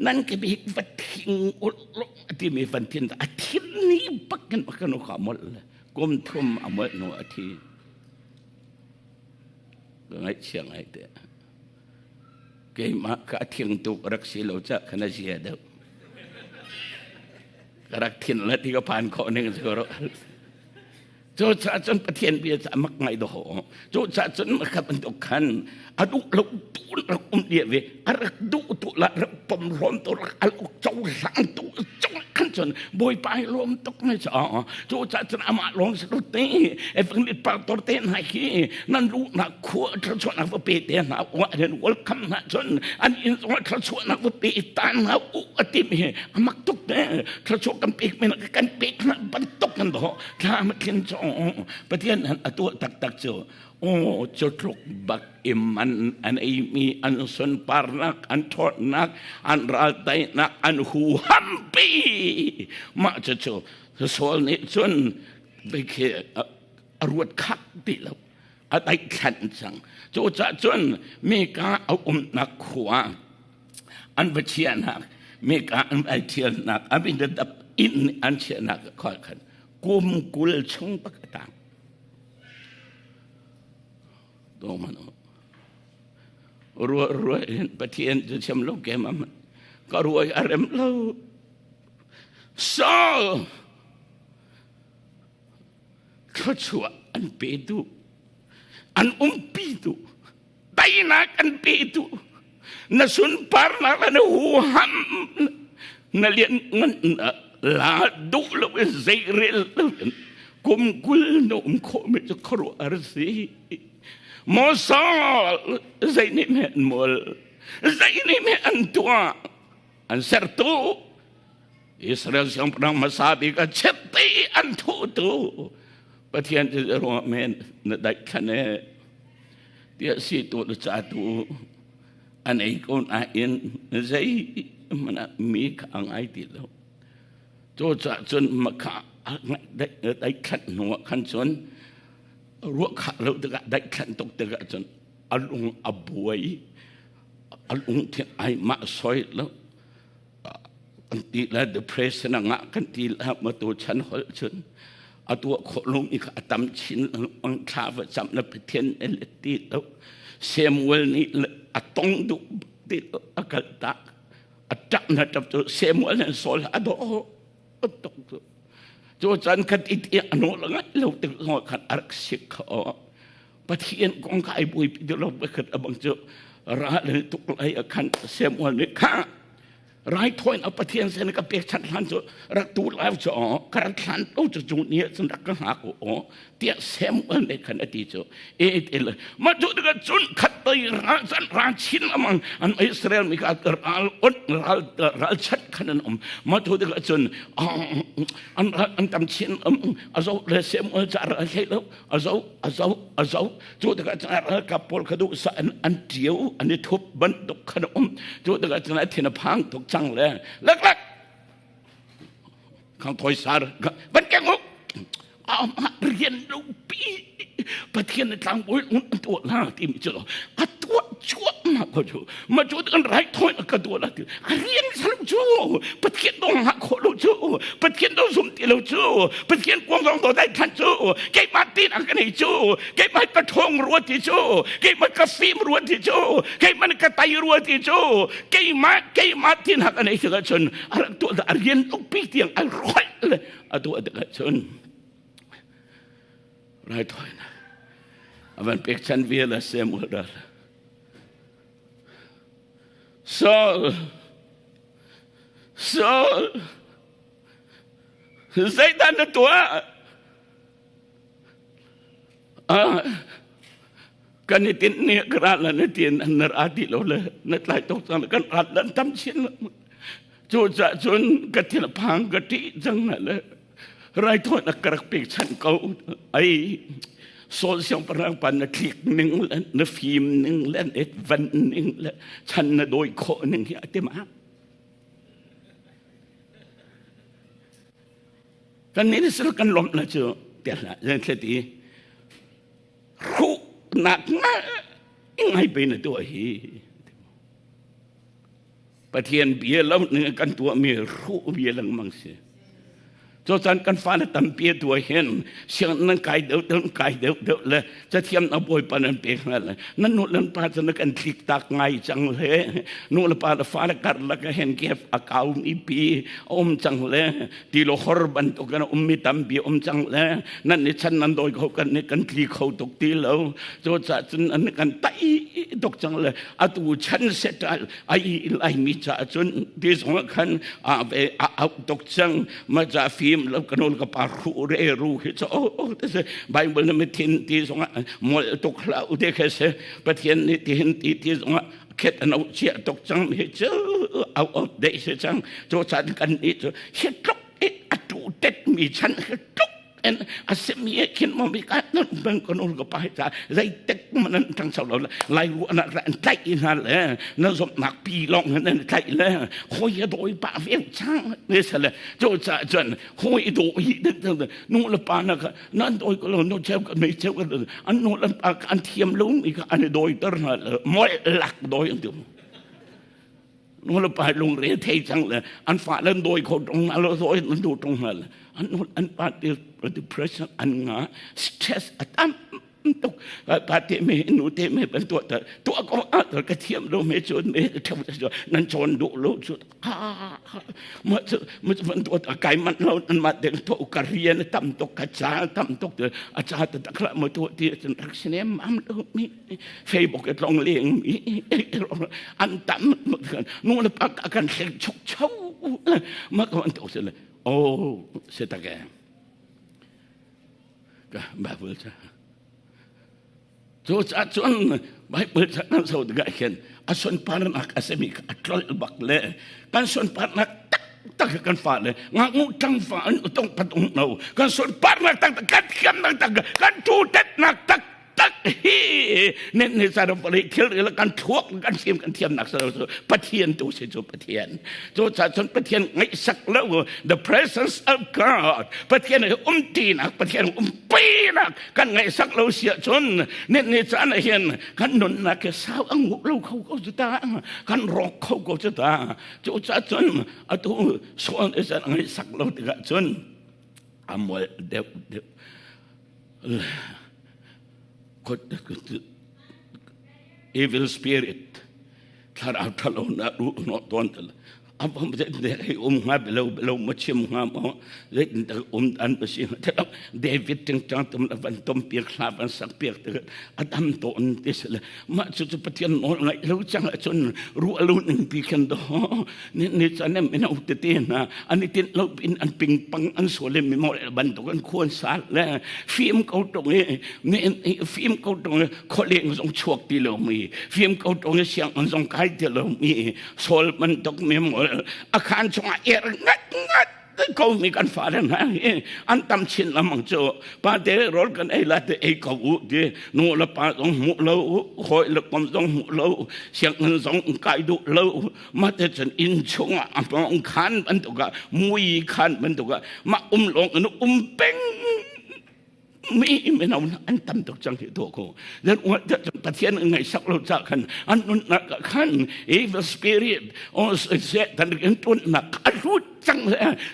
nan ke bik va thing ul timi van thin a thin ni bakin kan kha mol le kum thum a mol no a thi ka ngaihchia ngai te Keimah ka thing tuk rak si lo ca khan a zia deuh. Ka rak thin le ti ka phan khawh ning cu ro. Cu ca cun Pathian bia ca mak ngai do. Cu ca cun kha bantuk khan a duh lo tu rak um dia ve. A rak duh tu la rak pom hlawm tu rak al uk cho hlang tu chung khan cun Bawipa hi lawm tuk mai ca. Cu ca cun amah lawng si lo te. Efang lit par tor te hna hi nan luhnak khua thluachuahnak va pe te hna u an welcome hna cun an inn zongah thluachuahnak va pe ta hna u a ti mi a mak tuk te thluachuah kan pek men kan pek hna bantuk kan do thla ma thlin chong Pathian han a tuah taktak cu o cu tluk bak iman an ei mi an sunparnak an ṭhawnnak an raltainak an huham pi mah cu cu Saul nih cun khi a ruat khak ti lo a daithlan cang cucaah cun mika a umnak khua an va chiahnak mika an vai thialnak Abinadab inn an chiahnak khua khan kum 20 chung bak a tang to man rua rua in Pathian cu chim lo kem am ka ruai a rem lo Saul thluachuah an petu an umpitu teinak an petu na sunparnak le na huham na lianngan la duh lo in zeirel lo in kum 20 na um khawh mi cu khuaruahhar si maw Saul zei nih hme an mual zei nih hme an tuah an sertu Israel siangpahrang hmasa bik a chitti an thuhtu Pathian cu ruah men na daihthlan e tiah si tu na ca tu an ei ko nain zei hmanh ah mi kha a ngai ti lo cu cah cun makha daihthlan hnu ah khan cun ruah khah lo tikah daihthlan tuk tikah cun a lung a buai a lungthin ai mah soi lo kan ti la depression a ngah kan ti la ma tu chan hol cun a tuah khawh lung i kha a tam chin lengmang thla va cam la Pathian le ti lo Samuel nih a tong duh ti lo a kal tak a ṭap na ṭap cu Samuel nih Saul a dawh tuk cu cu chan khat i ti a nawl ngai lo tik zong khan a rak sik kho. Pathian kong ka ai buaipi ti lo pakhat abang cu ral tuk lai a khan Samuel nih kha raithawinak a Pathian sin ka pekchanh hlan cu rak tu lai cu aw ka rak hlan lo cu cu ni ah cun rak ka hngak u aw tiah Samuel nih khan a ti cu e te le mah cu tikah cun khat tei ral can ral chin amang an Israel mi kha ral on ral ral chat khan an um mah cu tikah cun an an tam chin um a zo le Samuel ca ral hlei lo a zo a zo a zo cu tikah cun ralkap pawl kha duh sa an an ṭio an i thup bantuk khan a um cu tikah cun a thin a phang tuk cang le lak lak khang thoi sar van keng u amah rian lo pi Pathian na tlangbawi un an tuah la timi cu a tuah cuahmah ko cu ma cu kan right thoi ka tuah la ti a rian salo cu Pathian dong hlah khawh lo cu Pathian do zum ti lo cu Pathian kuang zong do dai than cu keimah tin an ka nei cu keimah ka ṭhawng rua ti cu keimah ka fim rua ti cu keimah ka tai rua ti cu keimah keimah tin hak an ei tikah cun a rak tuah a rian ukpi tiang a roih le a tuah tikah cun raithawinak a van pekchan vial a Samuel ral Saul Saul zeidah na tuah Kan i tinh ni ka ral na tin na ra ti lo le na tlai tuk cang kan rat lan tam chin cu ca cun ka thil phang ka ṭih cang na le raithawn a ka rak pek chan ko ai Saul siangpahrang pa na tlik ning le na fim ning le na van ning le chan na dawi khawh ning hi a ti ma Kan nih sil kan lawmh la cu tiah hlah zan thlet i hruhnak ngai pe na tuah hi Pathian bia lo ning kan tuahmi hruh bia lengmang si. Cu caan kan fale tampi tu hin siang nan kai deuh deuh kai deuh deuh le cathiam na bawipa nan pek hna le nan nu le pa cu na kan tlik tak ngai cang le nu le pa le fale karlak ah hin gap a kau mi pi a um cang le ti lo hor bantuk in a ummi tampi um cang le nan ni chan nan dawi kho kan ni kan tli kho tuk ti lo cu caah cun an kan tai tuk cang le atu chan setal ai lai mi caah cun ti zong ah khan a ve a out tuk cang ma ca fim lo kanol ka pa ru re ru hi cho o te se bible na mithin ti zong ah mol tuk hla u te khe se pathian nih ti hin ti ti zong ah khet an au chia tuk cang hi chu au au de se cang cho chan kan ni chu hi tluk a tu tet mi chan hi tluk en a simi e khin mo mi ka nan bang kon ul ko pa cha zai tek man an tang sau lo lai ru ana ra an tlai na le na zom nak pi long nan tlai le khoi doi pa ve chang ne sa le cho cha chuan khoi do hi den den nu le pa na ka nan doi ko lo no cheu ka mei cheu ka an nu le pa an thiam lo mi ka an doi tar na le moi lak doi an tu nu le pa lungre thei cang le an fa le dawi kho tong na lo doi an du tong na le an an pa te depression an nga stress a tam tuk pa te me nu te me ban tua ta tua ko a ta ka thiam lo me chun me thau ta nan chon du lo chu a ma chu ma chu ban tua ta kai man lo an ma te to ka rian tam tuk ka cha tam tuk a cha ta ta khla ma tu ti chan rak sinem am lo mi Facebook e tlong leng mi an tam nu le pa kan hleng chok chau ma ko an to se le oh se ta ke ka Bible cha chu cha chun Bible cha kan so ga khen a son parnak a semi a tlol bak le kan son parnak tak tak kan fa le nga ngu tang fa an tong patung no kan son parnak tak kan thiam nak tak kan tu tet nak tak tak hi nen ne sa ram pali thil ril kan thuak kan sim kan thiam nak sa cu pathian tu si cu pathian cu cha chun pathian ngaih sak lo the presence of god pathian he um ti nak pathian um pi nak kan ngaih sak lo sia chun nen ne chan hian kan nun nak ke sau ang lo kho ko chu ta kan rok kho ko chu ta chu cha chun atu suan e san ngaih sak lo tikah chun amol deuh deuh Evil spirit thlarau ṭhalo na ruh hnawh tawn tel. Zei um hnga belo belo ma chim hnga maw zeitin dah um an pa si hnga David tingtang tum la van tom piak hla van sak piak te a dam tawn ti si le mah cu cu Pathian nawl ngaih lo cang ahcun ruah lo ning pi khan do ni ni chan em ina tete hna an i tinh lo pin an pingpang an sual mi mo bantuk an khuan sal le fim ko tung i ni fim ko tung i khualeng zong chuak ti lo mi fim ko tung i siang an zong kai ti lo mi Saul bantuk mi mol a khan chungah er ngat ngat ko mi kan fale hna hi an tam chin lamang cu pa te rawl kan ei la te ei ko u ti nu le pa zong hmu lo hawi le kom zong hmu lo sianginn zong kai duh lo ma te cun inn chungah a mong khan bantuk ah mui khan bantuk ah mah um lawng in um peng mi mino an tam tuk cang hi to ko then Pathian ngaihsak lo ca khan an nunnak khan evil spirit o Satan in tunnak a lut cang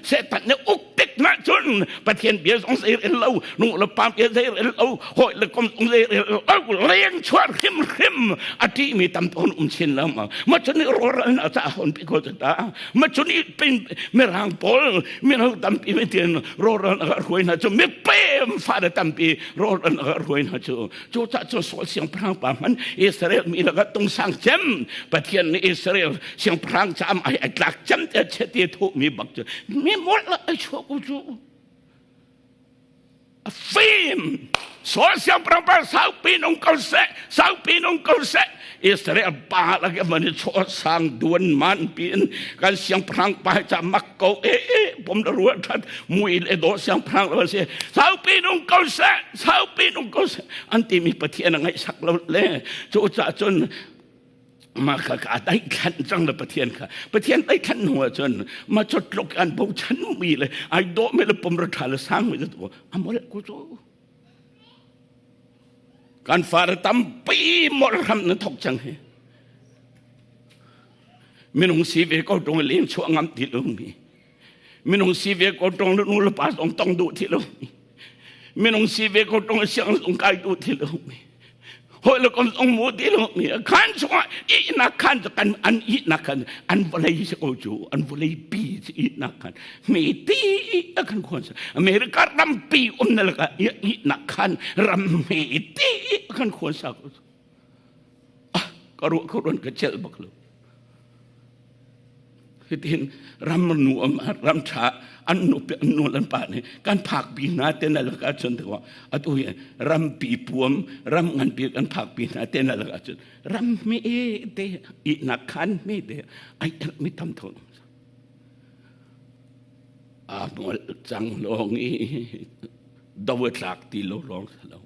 Satan ne uk tik na cun Pathian bia zong zei rel lo nu le pa bia zei rel lo hoi le kom zong zei rel lo leng chuar hrim hrim a ti mi tam ton um chin lo ma ma chun ro na cha hon pi ko ta ma chun pin mirang pawl mino tampi mi tin rawlral a hruai hna cu mipem fale tampi rawlral a hruai hna cu cu ca cu Saul siangpahrang pa hman Israel mi lakah tungsang cem Pathian nih Israel siangpahrang caam ai ai tlak cem te chete thu mi bak cu mi mol la ai chuak u cu a fim Saul siangpahrang pa saupi nung ko seh saupi nung ko seh Israel pa la ke mani chaw sang duan man pin kan siangpahrang pa cha mak ko e e pom da ruat that mui le do siangpahrang lo si saupi nung ko seh saupi nung ko seh an ti mi Pathian ngai sak lo le chu cha chun mah kha ka daihthlan cang le Pathian kha Pathian daihthlan hnu ah cun ma chawtluk an bochan mi le ai dawh mi le pumra ṭha le sang mi cu amol ku cu kan far tampi mol hram na thok cang hi minung si ve ko ṭung leng chuah ngam ti lo mi minung si ve ko ṭung nu le pa zong tong duh ti lo mi minung si ve ko ṭung siang zong kai duh ti lo mi hawi le kom zong mu ti lo mi khan chungah ihnak khan cu kan an ihnak khan an vawlei si ko cu an vawlei pi si ihnak khan mi ti a kan khuan America rampi um na laka ihnak khan ram mi ti a kan khuan sa ko ah ka ruah ka ruan ka cel bak lo Hitin ram nuam ram ṭha an nu an nu an pa nih kan phakpi hna te na lakah cun tikah atu hi rampi puam ram nganpi kan phakpi hna te na lakah cun ram mi te ihnak khan mi te ai mi tam tho a mol cang lawng i do tlak ti lo lawng lo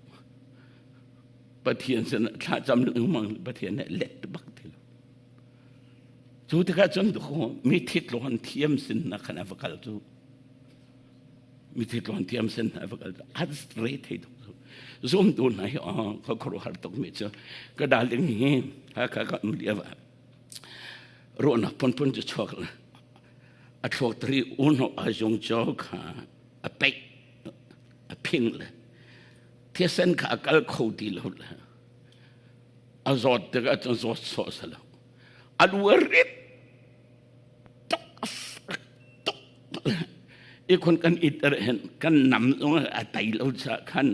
Pathian sin thla cam lengmang Pathian nih let bak ti lo Cu tikah cun mi thitlawn thiam sin na khan a va kal cu. Mi thitlawn thiam sin a va kal cu. A re thei tuk cu. Zumtu hna hi ka khuaruahhar tuk mi cu ka darling hi ka ka um lio ah ruahnak phunphun cu chuak la. A thluak tari uno a zung cho kha a peih a phing le thisen kha a kal kho ti lo le a zawt tikah cun zawt sawh si lo a lu a rit tuk a fak tuk i khun kan it hen kan nam zong a tai lo cha khan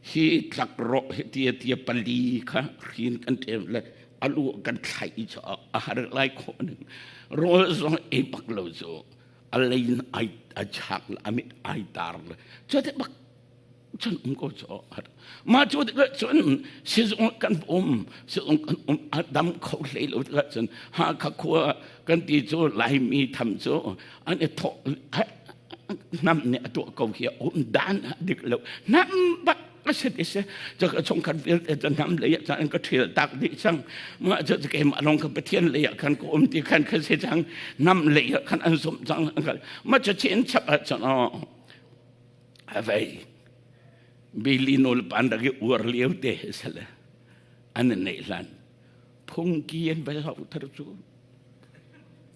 hi tlak ro hi tia tia pali kha hrin kan ṭem le a lu kan thlai cha a har lai kho ning rawl zong ei bak lo cu a lein ai a chak a mit ai tar le cu te bak cun um ko cu mah cu tikah cun sizung kan um sizung kan um a dam kho hlei lo tikah cun Hakha khua kan ti cu Laimi tham cu an i thawh hnam nih a tuah ko hi um dan a dik lo hnam bak a si ti si cu ka chungkhat vialte cu hnam lei ah cun an ka ṭhial tak dih cang mah cu keimah lawng ka Pathian lei ah khan ka um ti khan kha si cang hnam lei ah khan an zumh cang mah cu chin chap ah cun a vei Billy nawl pan rak i uar lio te sale an neih hlan phungki an va zoh thar cu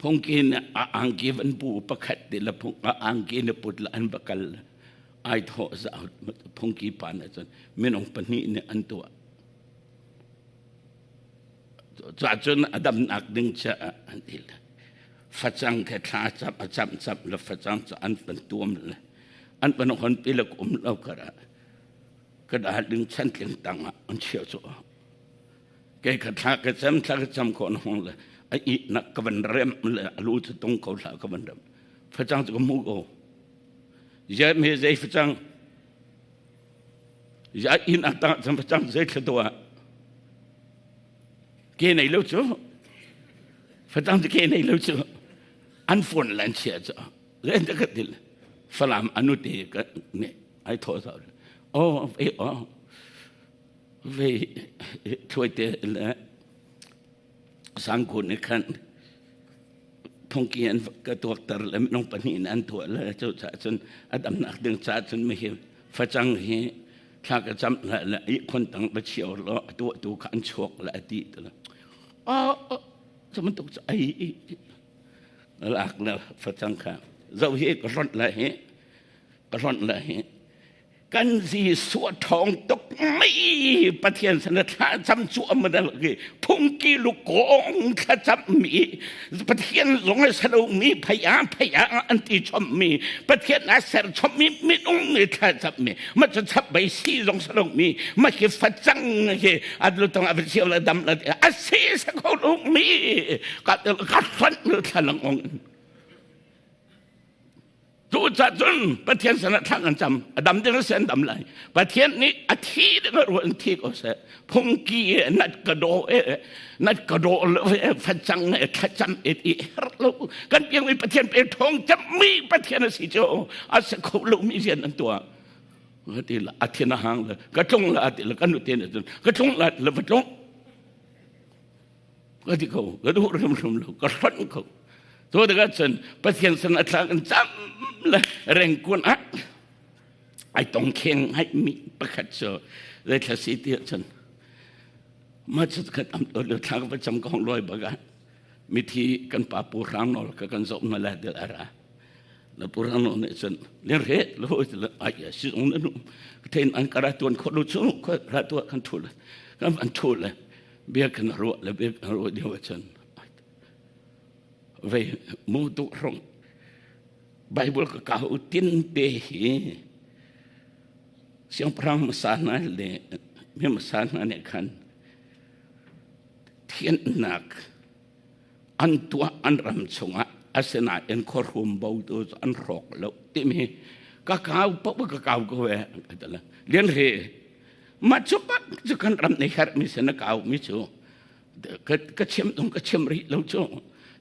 phungki ne a angki van pu pakhat te la phung a angki ne put la an va kal ai tho za phungki pa na cun minung pahnih nih an tuah ca cun a damnak ding cha an til. Facang khe thla cam a cam cam le facang cu an van tuam le an van hon pi le um lo kara ka dah ding chantling tang ah an chia cu. Kei kha thla ka cam thla ka cam ko na hong le a i nak ka van rem le a lu cu tung ko thla ka van rem. Facang cu ka mu ko. Ya me zei facang ya inn a tang cam facang zei thla to ah ke nei lo cu facang cu ke nei lo cu an phone lan chia cu len ta ka til falam anu te ka ne ai tho sa oh e oh ve thuai te le sangkun ni khan phungki an ka tuakter le minung pahnih in an tuah le cu caah cun a damnak ding caah cun mihi facang hi thla ka cam la le ihkhun tang va chio law a tuahtu kha an chuak le a ti te le cu bantuk cu ai lak le facang kha zoh hi ka hlonh le hi ka hlonh le hi Kan Jesuh a ṭhawng tuk mei Pathian sin thlacam cu a model ki phungki lukawng thlacam mi Pathian zong a salo mi phaya phaya an ti chom mi Pathian a ser chom mi minung mi thlacam mi ma chu chap bai si zong salo mi ma hi facang hi adlu tong a siau la dam la a si sa ko lu mi ka ka hran thlalang ong Cucaah cun Pathian sinah thla kan cam. A dam ding a si an dam lai. Pathian nih a thi ding a ruah in thi ko seh. Phungki e nat ka daw e nat ka daw lo e facang e thlacam e ti her lo. Kan piang mi Pathian pe thong cam mi Pathian a si cu a si kho lo mi rian an tuah. Ti la a thin a hang le ka tlung la ti la kan nu te ne cun ka tlung la le va tlung. Ka ti ko ka duh hrimhrim lo ka hlonh ko. Cu tikah cun Pathian sin a tlang in cam le rengkun ah ai tong kheng hai mi pakhat cu zeithla si ti ahcun mah cu khat am to le thla ka va cam ka hong lawi bak ah mithi kan pa pu hrang nawl ka kan zoh na la dil ara la pu hrang nawl nih cun le re lo le ai ya si ong na nu thein an kara tuan kho lu chu kho ra tu kan thu le kan an thu le bia kan ruah le bia kan ruah dio cun Vei mu duh hrong Bible ka kau tin te hi siangpahrang hmasa hna le mi hmasa hna nih khan thiannak an tuah an ram chungah asinain khuahrum bo tu cu an hrawk lo timi ka kau paoh ka kau ko e lian re mah cu bak cu kan ram nih herhmi si na kau mi cu Ka chim zong ka chim rih lo cu.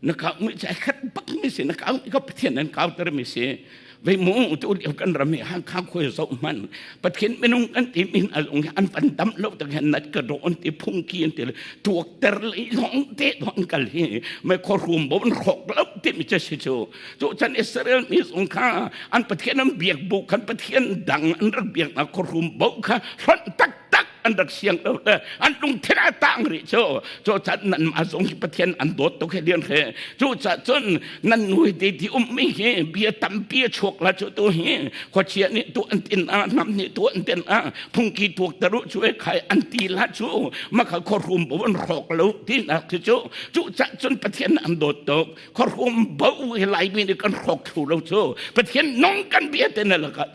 Na kau mi cu khat bak mi si na kau ka Pathian an kau ter mi si. Vei mu tu lio kan ram hi hang khang khoi zo man. Pathian minung kan ti min alung an pan dam lo tak hen nat ka do an ti phung ki an ti tuak ter le long te don kal hi me kho rum bo an rok lo ti mi che si chu. Cu chan Israel mi zong kha an Pathian an biak bu khan Pathian dang an rak biak na kho rum bo kha hron tak tak an rak siang lo le an lungthin a tang rih cu cu chan nan mah zong hi Pathian an dawt tuk he lian he cu ca cun nan nui te ti um mi hi bia tampi a chuak la cu tu hi khuachia nih tu an tin a nam nih tu an tin a phungki tuak taru cu e khai an ti la cu makha khuarum bo an hrawk lo ti nak khi cu cu ca cun Pathian an dawt tuk khuarum bo hi laimi nih kan hrawk thlu lo cu Pathian nong kan bia te na laka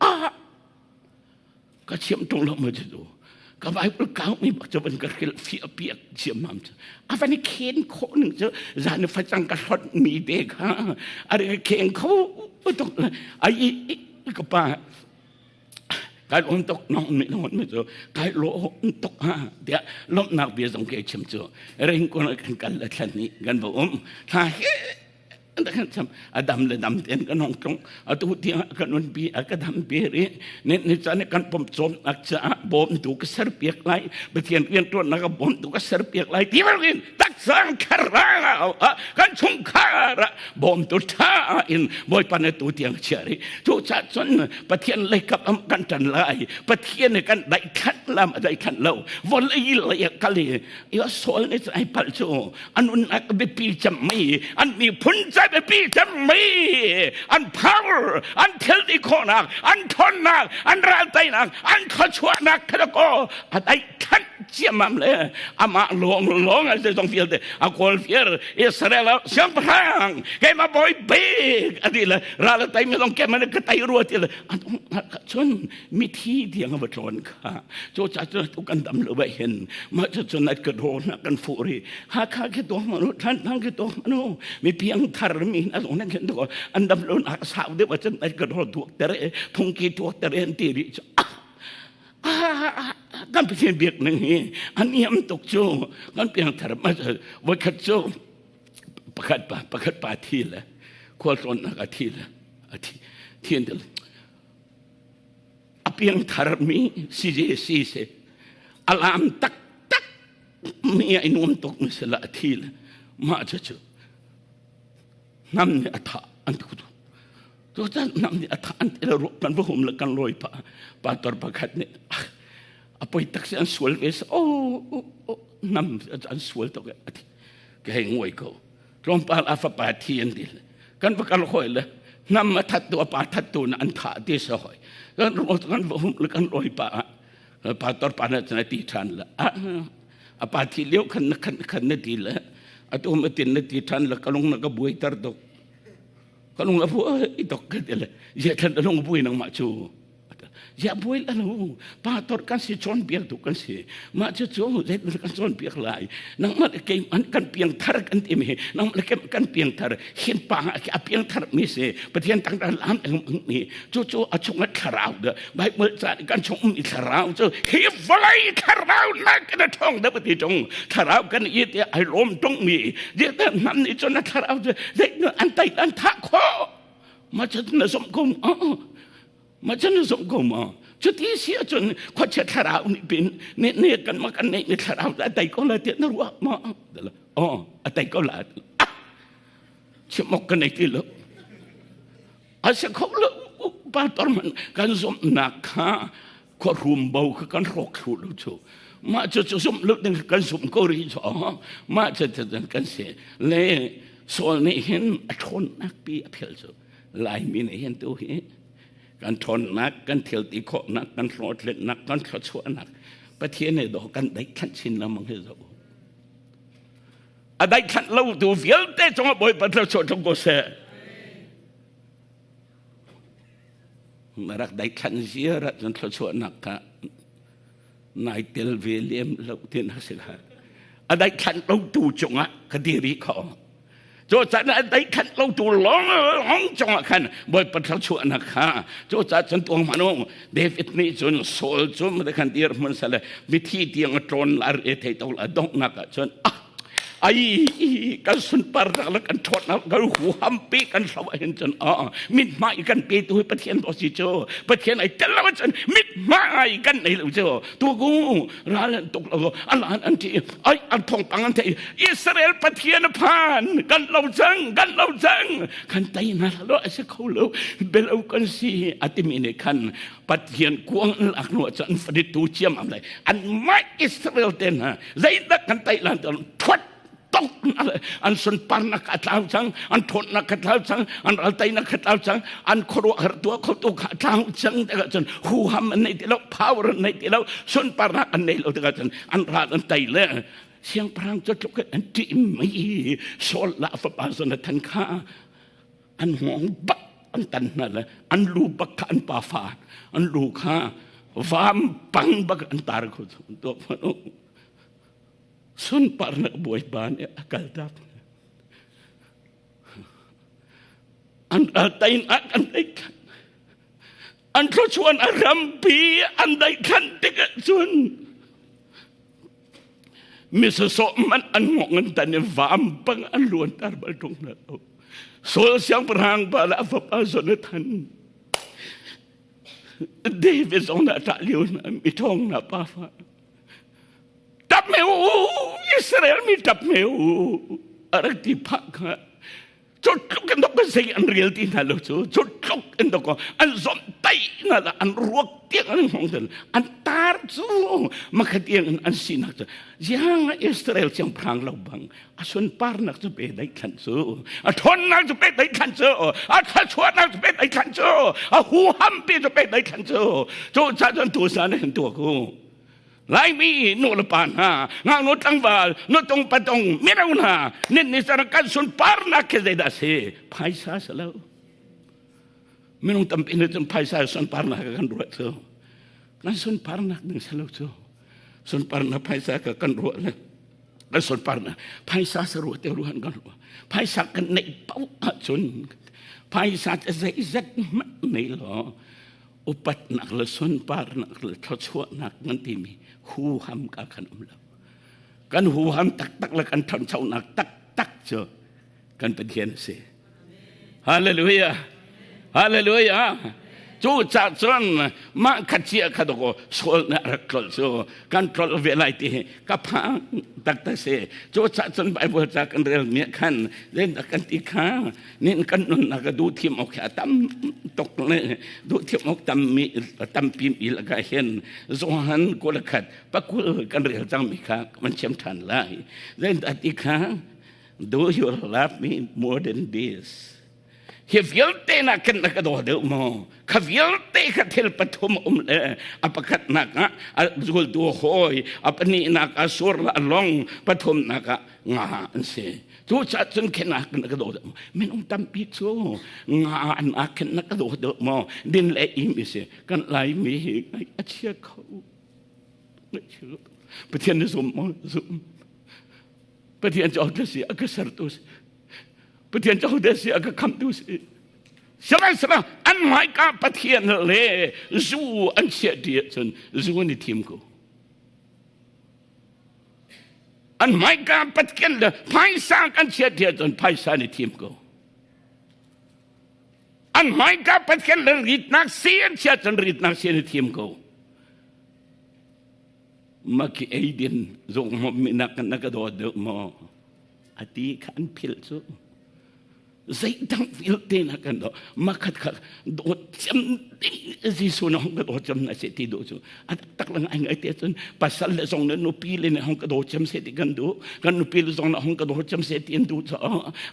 ah Ka thiam ṭung lo maw cu ka Bible kau mi bak cu van ka hrilh fiah piak ciammam cu a van i khen khawh ning cu zan facang ka hlot mi te kha a ri kheng kho tuk ai ka pa kai lawm tuk nong mi nong mi cu kai lawm tuk ha tiah lawmhnak bia zong ke chim cu ring kun kan kal le thlan ni kan va um thla he a dam le dam ten kan hong tlung atu tiang kan un pi a ka dam pi ri ne ni chan kan pom chom nak cha bom tu ka ser piak lai pathian rian tuan nak bom tu ka ser piak lai ti in tak sang khara kan chung khara bom tu tha in bawipa ne tu tiang chia ri chu cha chun pathian lei kap am kan tan lai pathian ne kan dai khat lam dai khat lo vol ei le kali yo sol ne ai pal chu an nunnak biapi cemmi an miphun ca biapi cemmi an power an thilti khawhnak an ṭhawnnak an ralteinak an thluachuahnak kha ko a daihthanh. ciammam le amah lawng lawng a zeizong vialte a kawl viar. Israel ah siangpahrang keimah bawi bik a ti le ral a teimi zong keimah nih ka tei rua ti le cun mithi tiang a va tlawn kha. Cu ca cun atu kan dam lo ah hin mah cu cun an ka daw na kan fuh ri. Hakha khi tuah hmanh u, Thantlang khi tuah hmanh u, mi piang thar mi hna zong nan khin tuk an dam lo nak sau deuh ahcun an ka daw tuak ter e phungki tuak ter e an ti rih cu. Kan Pathian biak ning hi a niam tuk cu. Kan piang thar voikhat cu pakhat pa pakhat pa thi le khualtlawnnak a thi le a thi thi an ti a piang thar mi CJC se alam tak tak mi ai nuam tuk mi se la a thi le mah cu cu nam nih a thah an ti tu tu chan nam nih a thah an ti le ruak kan va hum le kan lawi pa pastor pakhat nih a poi tak si an sual ve se oh oh nam an sual tuk a thi ke hei nguai ko tlawmpal a fapa thi an ti kan va kal hoi le nam a that tu a pa that tu na an thah ti sa hoi kan kan va hum le kan lawi pa pastor pa na chan ti than le a pa thi lio khan na khan khan na ti le atu ma tin na ti than le kalung na ka buai tar tok kalung la buai tok ka ti le ye than lung buai nang ma chu Ya buai la lo pa tor kan si chawn piak tu kan si mah cu cu zei kan chawn piak lai nangmah le kei an kan piang thar kan ti mi nangmah le kan piang thar hin pa a piang thar mi si Pathian tang dan lam mi cu cu a chung a thlarau da Bible ca kan chung um i thlarau cu hi vawlei thlarau nak kan thong da ti tung thlarau kan i te ai lom tung mi je ta nam ni chon na thlarau cu zei an tai an tha kho ma chan na som ko ma chan na som ko ma cuti si ahcun khuachia thlarau nih pin ne ne kan ma kan neih mi thlarau a tai ko la tiah na ruah ma oh a tai ko la chim ok ka nei ti lo a si kho lo pa tor man kan zumhnak kha khua rum bo kha kan hrawk thlu lo chu mah cu cu zumh lo ding kan zumh ko ri chu mah cu kan si le Saul nih hin a ṭhawnnak pi a phil cu Laimi nih hin tu hi kan ṭhawnnak kan thil ti khawhnak kan hlawhtlinnak kan thluachuahnak Pathian he dawh kan daihkhanh chin lengmang hi zo a daihkhanh lo tu vialte cungah Bawipa thluachuah tlung ko seh. Na rak daithlan ziar ahcun thluachuahnak kha nai tel ve lem lo ti na si lai. A daithlan lo tu cungah ka diri kho. Cu caan a daithlan lo tu lawng lawng cungah khan Bawipa thluachuahnak kha cu ca cun tuang hmanh David nih cun Saul cu khan dir hmun sale mithi tiang a tlawn lar e thei to la donghnak ah cun ah ai kan sunparnak le kan ṭhawtnak kan huham pe kan hlo ahhin cun mithmai kan petu hi Pathian dawh si cu. Pathian ai tel lo cun mithmai kan nei lo cu. Tuku ral an tuk lo alan an ti ai an thawngpang an thei. Israel Pathian a phan kan lo cang kan lo cang. Kan tei na lo a si kho lo. Belo kan si atimi nih khan Pathian kuang an lak hnu cun an faditu ciam am lai. An mah Israel te hna zeidah kan tei lan thuat tok an sunparnak a tlau cang, an ṭhawnnak a tlau cang, an ralteinak a tlau cang, an khuaruahhar tuah khotu kha a tlau cang tikah cun huham an nei ti lo, power an nei ti lo, sunparnak an nei lo tikah cun an ral an tei le siangpahrang cu tluk in an ṭih mi Saul la fapa Jonathan kha an hngawng bak an tan hna le an lu bak kha an pafa an lu kha vam pang bak an tar kho tuah sunparnak bawipa nih a kaltak. An ralteinak an daihkhanh, an thluachuan a rampi an daihkhanh tikah cun misasawh man an ngong an tan i vampang an luanter bal ṭung hna lo. Saul siangpahrang pa le a fapa Jonathan, David zong na ṭah lio hna mi ṭhawng hna pa fa Ṭap me u, Israel mi ṭap me u, a rak ti phah kha. Cu tluk in dok zei an rel ti hna lo cu, cu tluk in dok an zomh tai hna la, an ruak tiang an hmang tel, an tar cu makhat tiang in an sinak cu ziang Israel siangpahrang lo bang a sunparnak cu pe dai thlan cu, a ṭhawnnak cu pe dai thlan cu, a thluachuahnak cu pe dai thlan cu, a huham pi cu pe dai thlan cu. Cu ca cun tu sa na hin tuak u. Laimi nu le pa hna, ngaknu tlangval, nutung patung, mino hna, nin ni sar kan sunparnak khi zeidah si? Phaisa si lo. Minung tampi nih cun phaisa sunparnak kan ruah cu. Kan sunparnak ding si lo cu. Sunparnak phaisa ka kan ruah le kan sunparnak phaisa sa ruah te ruhan kan ruah. Phaisa kan neih paoh ahcun phaisa zeizat hmanh nei law upatnak le sunparnak le thluachuahnak kan timi huham ka kan um lo. Kan huham taktak le kan ṭhanchonak taktak cu kan Pathian a si. Hallelujah. Hallelujah. Cu ca cun mah kha chia kha doko sual na rak tlol cu kan tlol ve lai ti ka phang taktak si. Cu ca cun Bible ca kan rel mi khan len kan ti kha nin kan nunnak ka duh thiam awk a tam tuk le duh thiam awk tam mi tampi mi laka hin Johan kul khat pakul kan rel cang mi kha kan chim than lai then ti kha do you love me more than this hi vialte na kan na ka daw deuh maw kha vialte kha thil pathum um le a pakhat nak ah a zultu hawi a pahnih nak ah sur la long pathum nak ah nga an si Cucaah cun khen ah na ka daw deuh maw? Minung tampi cu nga an ah khen na ka daw deuh maw? Din le im i si kan Laimi hi ngaih a chia kho. Pathian na zum maw? Zum. Pathian cu ahodah si? A ka sertu si. Pathian cu ahodah si? A ka khamtu si. Sihmanhsehlaw an hmaika Pathian le zu an chiah ti ahcun zu an i thim ko. An hmaika Pathian le phaisa kan chiat hi ahcun phaisa nih thim ko. An hmaika Pathian le ritnak si an chiat cun ritnak si nih thim ko. Maki eidin zong minak na ka dawt deuh maw? Ati kha an philh cu. Zeidang vialte na kan do makhat kha dawt cem ding Jesuh na hong ka dawt cem na se ti do cu a tak lang ai ngai te cun pasal le zong na nupi le na hong ka dawt cem se ti kan du kan nupi le zong na hong ka dawt cem se ti an du cho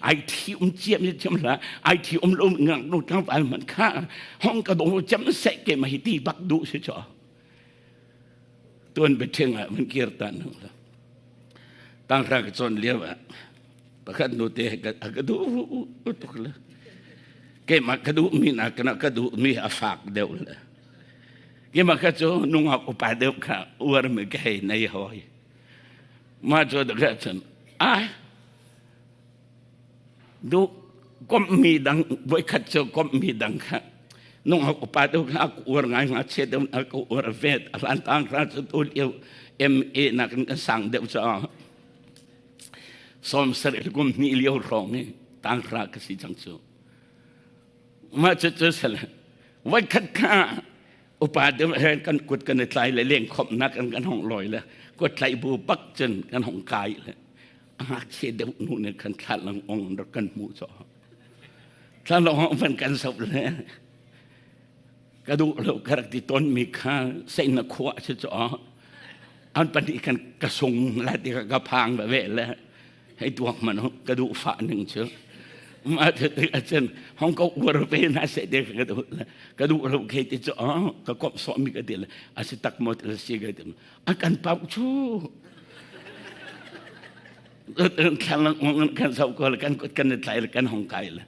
ai thi um chiam ni chiam la ai thi um lo ngang nu tang pal man kha hong ka dawt cem se ke ma hi ti bak du si cho tuan beteng ah man kir tan la tang ra ka chon liao ah pakhat nu te a ka duh tuk le keimah ka duh mi na kana ka duh mi a fak deuh le keimah ka cu nungak upa deuh kha uar mi ka hei nei hoi ma cu da ka cun a du kom mi dang voi khat cu kom mi dang kha nungak upa deuh kha aku uar ngai nga che deuh aku uar vet a hlan tang ra cu tu liu MA nakin kan sang deuh cha 70 kum hnih lio hrawng i tanghra ka si cang cu mah cu cu sal voikhat kha upa deuh he kan kut kan i tlai le leng khomhnak kan kan hong lawi le kut tlaih bu bak cun kan hong kai le a ngakchia deuh nu nih khan thlalang ong rak kan hmuh caw thlalang ong van kan zoh le ka duh lo ka rak ti tawn mi kha sein na khua si caw an pahnih khan ka sung la ti ka phang ve ve le hei tuak man ka duh fa ning cu ma te acen hong ko uar ve na se de ka duh ka duh lo ke ti chu ka kop so mi ka ti le asi tak mo te si ka ti a kan pau chu thlang kan sau ko kan kut kan tlai kan hong kai le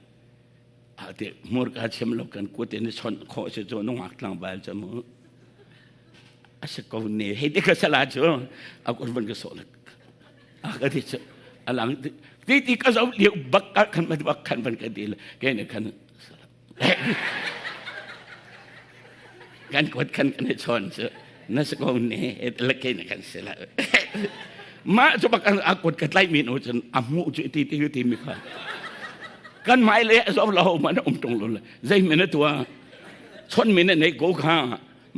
a te mur ka chem lo kan kut in chon kho se chu nungak tlang bal cha mu a si ko ne hei te ka sala cu a kut van ka sawh a ka ti cu a lang ti ti ka zo liu bak ka khan bak khan van ka ti le ke ne khan kan kut khan kan chon cu na si ko ne le ke ne khan sila ma cu bak a kut ka tlai mi no cun a mu cu ti ti ti mi kha kan mai le zo lo ma na um tung lo le zei me na tua chon mi na nei ko kha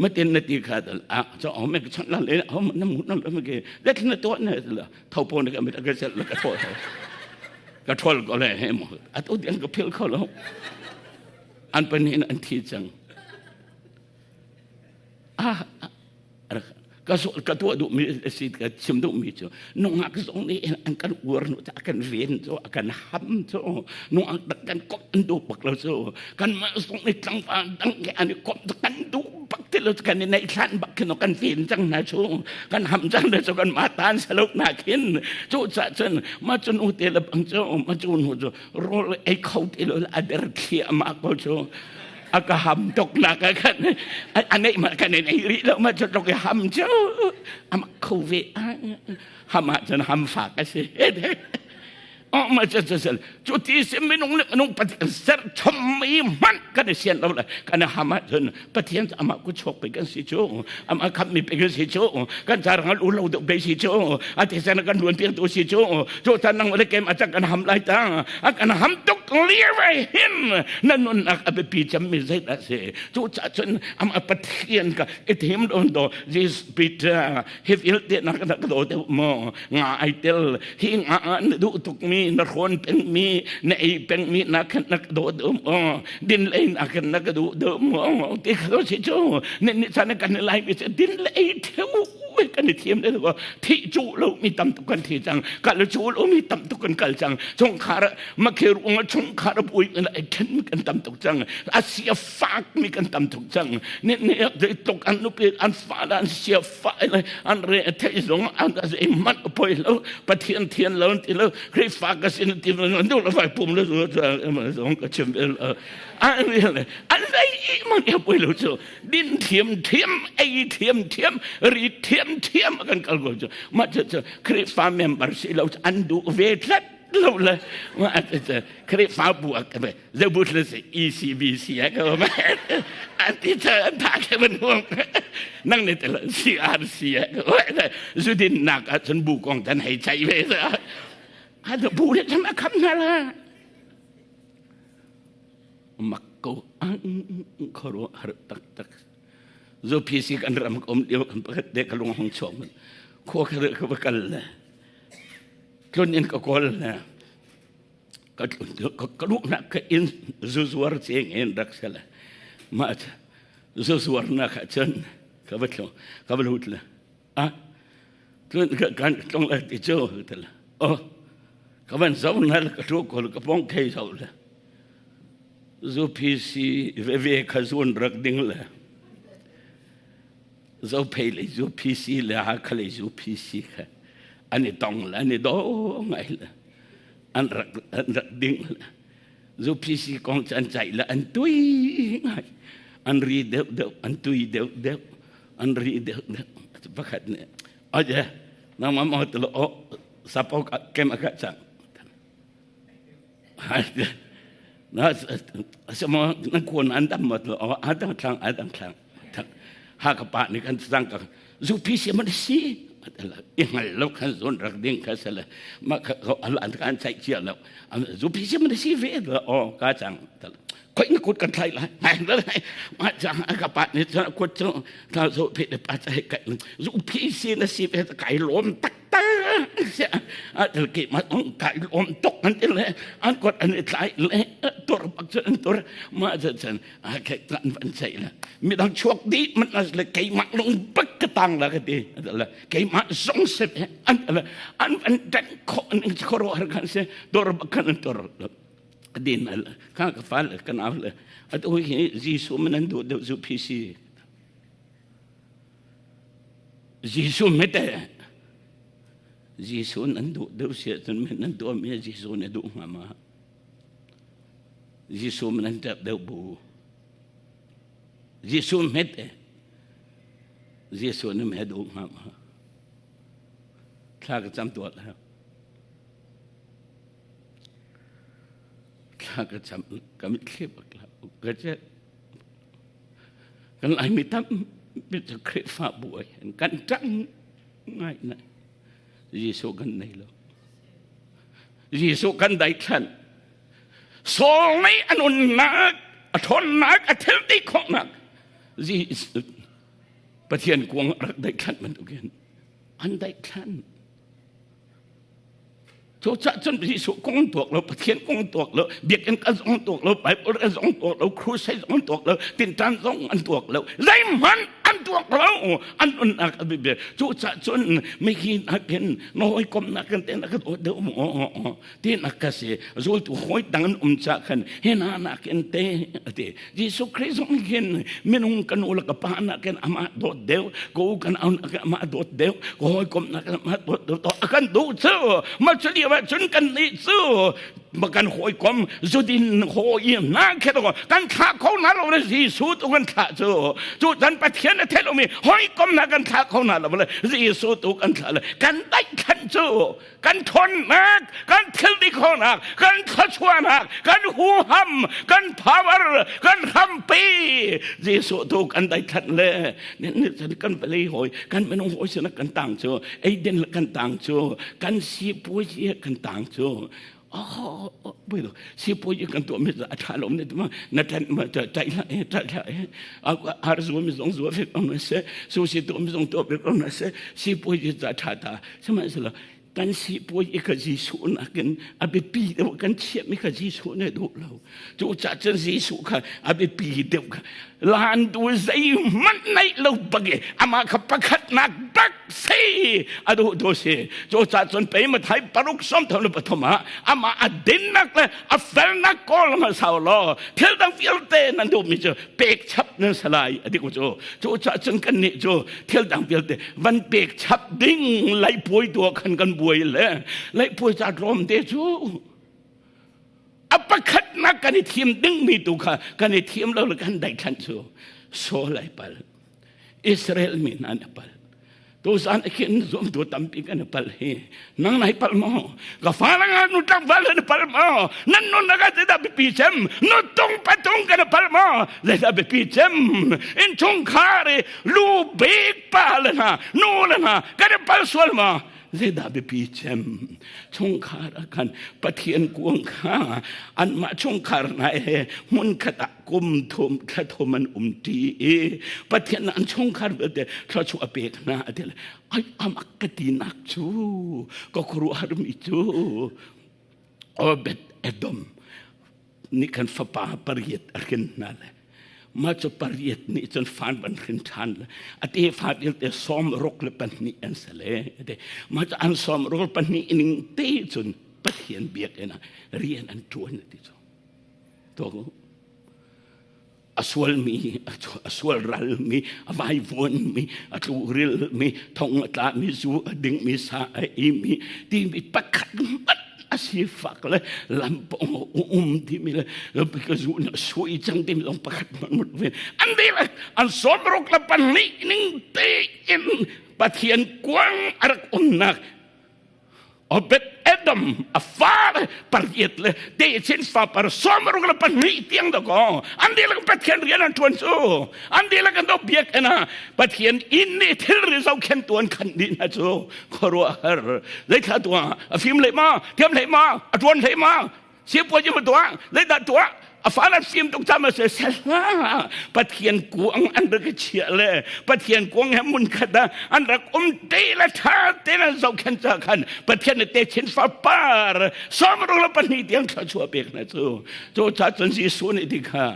matin na ti kha dal a cho om me chon la le om na mu na le ke let na to na la tho po na ka me ka sel ka tho ka thol ko le he mo a to dian ka phil kho lo an pan hin an thi chang a ka so ka tuah duh mi si ka chim duh mi cu nungak zong nih an kan uar nu ca kan ven cu a kan ham cu nungak dang kan kop an duh bak lo cu kan mah zong nih tlangval dang ke an i kop kan duh bak ti lo. lo kan i neih hlan bak khin kan fen cang hna chu kan ham cang na chu kan ma tan salok na khin chu cha cun ma chun u te le bang chu ma chu nu chu rol ei kho te lo a der thlia ma ko chu a ka ham tok na ka khan a nei ma kan nei ri lo ma chu tok ham chu ama kho ve ham ah cun ham fak a si. Oh ma cha cha sel cu ti si minung le minung Pathian ser chom mi hmanh kan i sian lo le kan i ham ahcun Pathian cu amah kutchuak pe kan si cu amah khamh mi pe kan si cu kan carang al u lo deuh pe si cu a thisen kan luan piak tu si cu cu tan nang le kem a cang kan ham lai ta a kan ham tuk liar hin na nunnak a biapi cem mi zei dah si cu ca cun amah Pathian ka i thim don do Jesus Peter hi vialte na ka do deuh maw nga ai tel hi nga na duh tukmi na hrawn pengmi na ei pengmi na khan na ka dawt deuh maw din lei na khan na ka duh deuh maw ti kha si cu ni ni chan kan lai mi din lei theu kan i thiam le ko thi cu lo mi tam tuk kan thi cang kal cu lo mi tam tuk kan kal cang chungkhar makhe ruang chungkhar bui kan ai then kan tam tuk cang asia fak mi kan tam tuk cang ni ni dei tuk an nupi an fa an sia fa le an re thei zong an zei man poi lo pathian thian lo ti lo Khrihfa ka sin ti lo nu lo fai pum lo zong ka chim bel an an zei man ya poi lo chu din thiam thiam ei thiam thiam ri thiam thiam kan kal ko chu ma chu Khrihfa member si lo an du ve tlat lo le ma Khrihfabu ah ka zebu le se ECBC ah ka ma an ti cha an tha ke ban huang nang ne te CRC ah ka zudin nak ah cun bu kong tan hei chai ve sa a da bu le cham a kham na la mak ko ang khoro har tak tak zo PC kan ram om lio kan pakhat de ka lung hong chom kho kha ka kal le tlun in ka kol le ka luhnak ka inn zuzuar ceng in rak si le mah zuzuarnak ah cun ka va tlung ka va lut le ah tlun kan tlung le ti cu ti le oh ka van zo na le ka thu ko ka pong khei zo le zu PC veve kha zun rak ding le zo phei le zu PC le ha kha le zu PC kha an i tong le an i do ngai le an rak an rak ding le zu PC kong cu an caih le an tui ngai an ri deuh deuh an tui deuh deuh an ri deuh deuh pakhat nih oje nangmah mo tu o sapo kem aka chang na sama na kuan an dam ma tu o adang thlang adang thlang ha ka pa ni kan sang ka zu pi si man si i ngal lo khan zon rak ding kha sala ma kha al an kan chai chia lo zu pi si man si ve o ka chang khoi na kut kan thlai lai ngai ma chang ka pa ni cha kut chu ta zo phi pa chai kai zu pi si na si ve kai lom tak ta ke ma ong kai lom tok an ti le an kot an tlai le tur bak chu an tur ma cha chan a ke tan van chai la mi dang chuak di man as le keimah lung bak ka tang la ka ti la keimah zong se an la an an dan kho an khoro har kan se dor bak kan an tur din al ka ka fal kan av le at ui hi Jesu man an du deuh zu PC Jesuh mete Jesuh nan duh deuh si ahcun men nan tuah mi Jesuh nih a duh hnga ma? Jesuh nan tep deuh bu. Jesuh hmet Jesuh nih me duh hnga ma? Thla ka cam tuah la. Thla ka cam ka mitthli bak la. Ka che Kan Laimi tampi cu Khrihfabu ah hin kan ṭang ngai na Jesuh kan nei lo. Jesuh kan daithlan. Saul nih a nunnak, a ṭhawnnak, a thil ti khawhnak Jesuh Pathian kuang a rak daithlan bantukin an daithlan. Cucaah cun Jesuh kong tuak lo, Pathian kong tuak lo, biakinn ka zong tuak lo, Bible ka zong tuak lo, crusade zong tuak lo, tinṭan zong an tuak lo. Zeihmanh an An tuak lo. An nunnak a biapi. Cucaah cun mihi nakin na hawikom nakin te na ka dawt deuh maw? Tinak ka si. Zultu hawi dang an um ca khan hi hna nakin te a ti. Jesuh Khrih zong hin minung kan u le ka pa nakin amah dawt deuh, ka u kan au nakin amah dawt deuh, ka hawikom nakin amah dawt deuh to a kan duh cu. Mah cu lio ah cun kan nih cu ma kan hawikom zudin hawi hna khe kan thlah kho hna lo le Jesuh tu kan thlah cu. Cu chan Pathian a theih lomi hawikom hna kan thlah kho hna lo le Jesuh tu kan thlah le kan daihkhanh cu kan ṭhawnnak, kan thilti khawhnak, kan thluachuahnak, kan huham, kan power, kan hrampi Jesuh tu kan daithlat le kan vawlei hawi, kan minung hawi sinah kan tang cu, eidin le kan tang cu, kan sipuai kan tang cu, oh boi sipuai kan tuah mi a ṭha lo ne ma na ṭan ma ṭai hlah e ṭai hlah e har zuwa mi zong zuwa fek on se su si tu mi zong tu fek on se sipuai ca ṭha ta sihmanhsehlaw kan sipuai i ka Jesuh nakin a biapi deuh kan chiahmi kha Jesuh nih duh lo. Cucaah cun Jesuh kha a biapi deuh kha lan tu zeihmanh neih lo bak i amah kha pakhatnak bak si a duh tu si. Cucaah cun pei Mathai paruk sawm thum le pathum ah amah a dinnak le a felnak kawl hmasa law thil dang vialte nan duhmi cu pek chap nan si lai a ti ko cu. Cucaah cun kannih cu thil dang vialte van pek chap ding leihpuai tu ah khan kan buai le leihpuai ca tlawm te cu a pakhatnak kan i thim dingmi tu kha kan i thim lo le kan daithlan cu Saul ai pal Israel mi hna an pal tuzan khin zumtu tampi kan i pal hi nang nai pal maw ka fa nga nu tlangval na pal maw nan nun na ka zeidah biapi cem nu tung patung kan pal maw zeidah biapi cem innchungkhar i lu bik pa le hna nu le hna kan i pal sual maw zeidah biapi cem chungkhar ah khan Pathian kuang kha anmah chungkhar hna he hmunkhat ah kum thum thla thum an um ṭi i Pathian an chungkhar vialte thluachuah a pek hna a ti le ai amak ka tinak cu ka khuaruahharmi cu Obed Edom nih khan fapa pariat a hrin hna le mah cu pariat nih cun fan van hrin ṭhan le a tefa vialte sawm ruk le pahnih an si le mah cu an sawm ruk le pahnih ning te cun Pathian biakinn ah rian an ṭuan ti cu to a sualmi a sual ralmi a vaivuanmi a tlukrilmi thong a tlami zu a dingmi sa a eimi timi pakhat hmanh a sifak le lampong um timi le ka zu na sui cang timi zong pakhat hmanh mut ve an dil an sawmruk le pahnih ning tein Pathian kuang a rak umnak Obed Edom a fa pariat le techin fa par sawmruk le pahnih tiang da ko an dihlak Pathian rian an ṭuan cu an dihlak an do biak ena Pathian inn nih thilri zohkhen tuan khan dih hna cu khuaruahhar zeithla tuah a fim leh ma thiam leh ma a ṭuan leh ma sipuazi ma tuah zeidah tuah a fa an fim tuk cam a se sela Pathian kuang an rak chia le Pathian kuang he mun khat ah an rak um te le tha te na zohkhen ca khan Pathian ne te chin fa par sawmruk le pahnih tiang thluachuah pek na cu cu ca cun Jesuh nih ti kha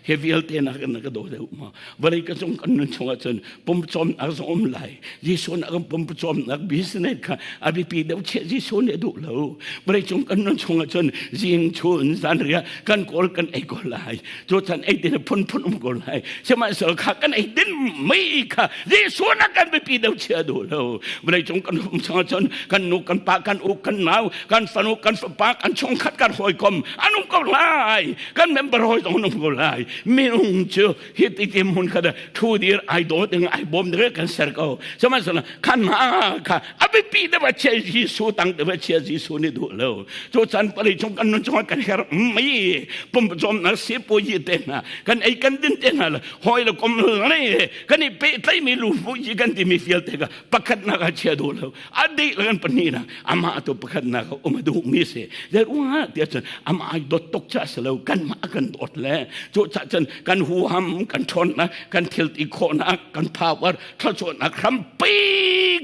he vialte na kan ka daw deuh ma vawlei ka cung kan nun chungah cun pumcawmnak zong um lai Jesuh nih kan pumcawmnak business kha a biapi deuh chiah Jesuh nih a duh lo vawlei cung kan nun chungah cun zing chun zan riah kan kawl kan ei ko lai cu chan ei din phunphun um ko lai sihmanhsehlaw kha kan ei din mei kha Jesuh nih kan biapi deuh chiah a duh lo vawlei cung kan um chungah cun kan nu kan pa kan u kan nau kan fanu kan fapa kan chungkhat kan hawikom an um ko lai kan member hawi zong an um ko lai minung cu hi ti ti hmun kha thu dir ai daw ding ai bawm ding kan ser ko sihmanhsehlaw khan ma kha a biapi deuh a chia Jesuh tang deuh a chia Jesuh nih duh lo cu chan pali chung kan nun chung kan her mi pum chom na si pu yi te hna kan ei kan din te hna le hoi le kom le kan i pe tlai mi lu fu yi kan ti mi fial te ka pakhat na ka chia duh lo a dih le kan pahnih na amah tu pakhat na ka um a duh mi si der unga tia cun amah ai dot tuk cha si lo kan mah kan dot le cu cha cun kan huham kan ṭhawn na kan thil ti khawh na kan power thluachuah nak hrampi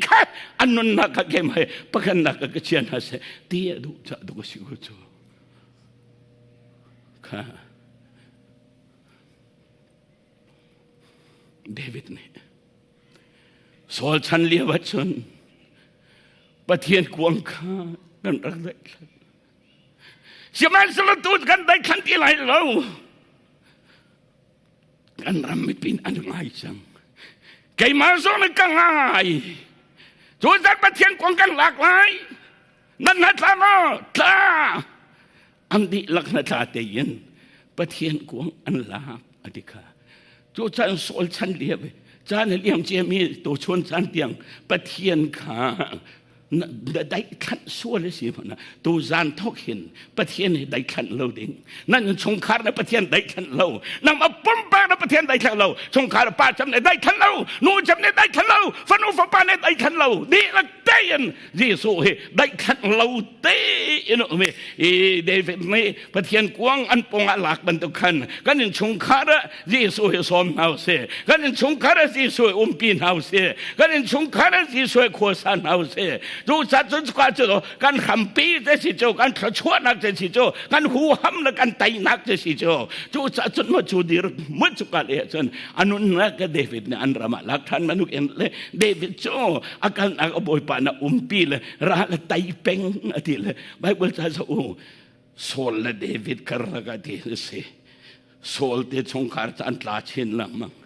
kha an nunnak ka kem hai pakhat nak ka chian ha se ti a duh cha du si ko chu kha David nih. Saul chan lio ahcun Pathian kuang kha kan rak daihthlan. Sihmanhsehlaw tu kan daihthlan ti lai lo. Kan ram mipi an ngai cang. Keimah zong nih ka ngai. Cu zat Pathian kuang kan lak lai. Nan hna tla maw? Tla! An dihlak hna tla tein Pathian kuang an lak a ti kha. Cu caan Saul chan lio caan a liam ciami tuchun caan tiang Pathian kha na daihtlanh sual a si hmanh tu zan thok hin Pathian hi daihtlanh lo ding. Nan chungkhar na Pathian daihtlanh lo, nang a pumpak na Pathian daihtlanh lo, chungkhar pa cam ne daihtlanh lo, nu cam ne daihtlanh lo, fanu fapa ne daihtlanh lo, dihlak tein Jesuh hi daihtlanh lo tein um i David nih Pathian kuang an pong ah lak bantuk khan kan innchungkhar ah Jesuh hi sawm hna usih, kan innchungkhar ah Jesuh hi umpi hna usih, kan innchungkhar ah Jesuh hi khuasa hna usih. Cu ca cun cuka cu kan hrampi te si cu, kan thluachuahnak te si cu, kan huham le kan teinak te si cu. Cu ca cun ma cu dir mu cuka le cun anunnak ka David nih an ram ah lak ṭhan manuk in le David cu a kalnak a bawipa na umpi le ral a tai peng a ti le Bible ca sa u Saul le David karlak a ti si. Saul te chungkhar cu an tla chin lengmang,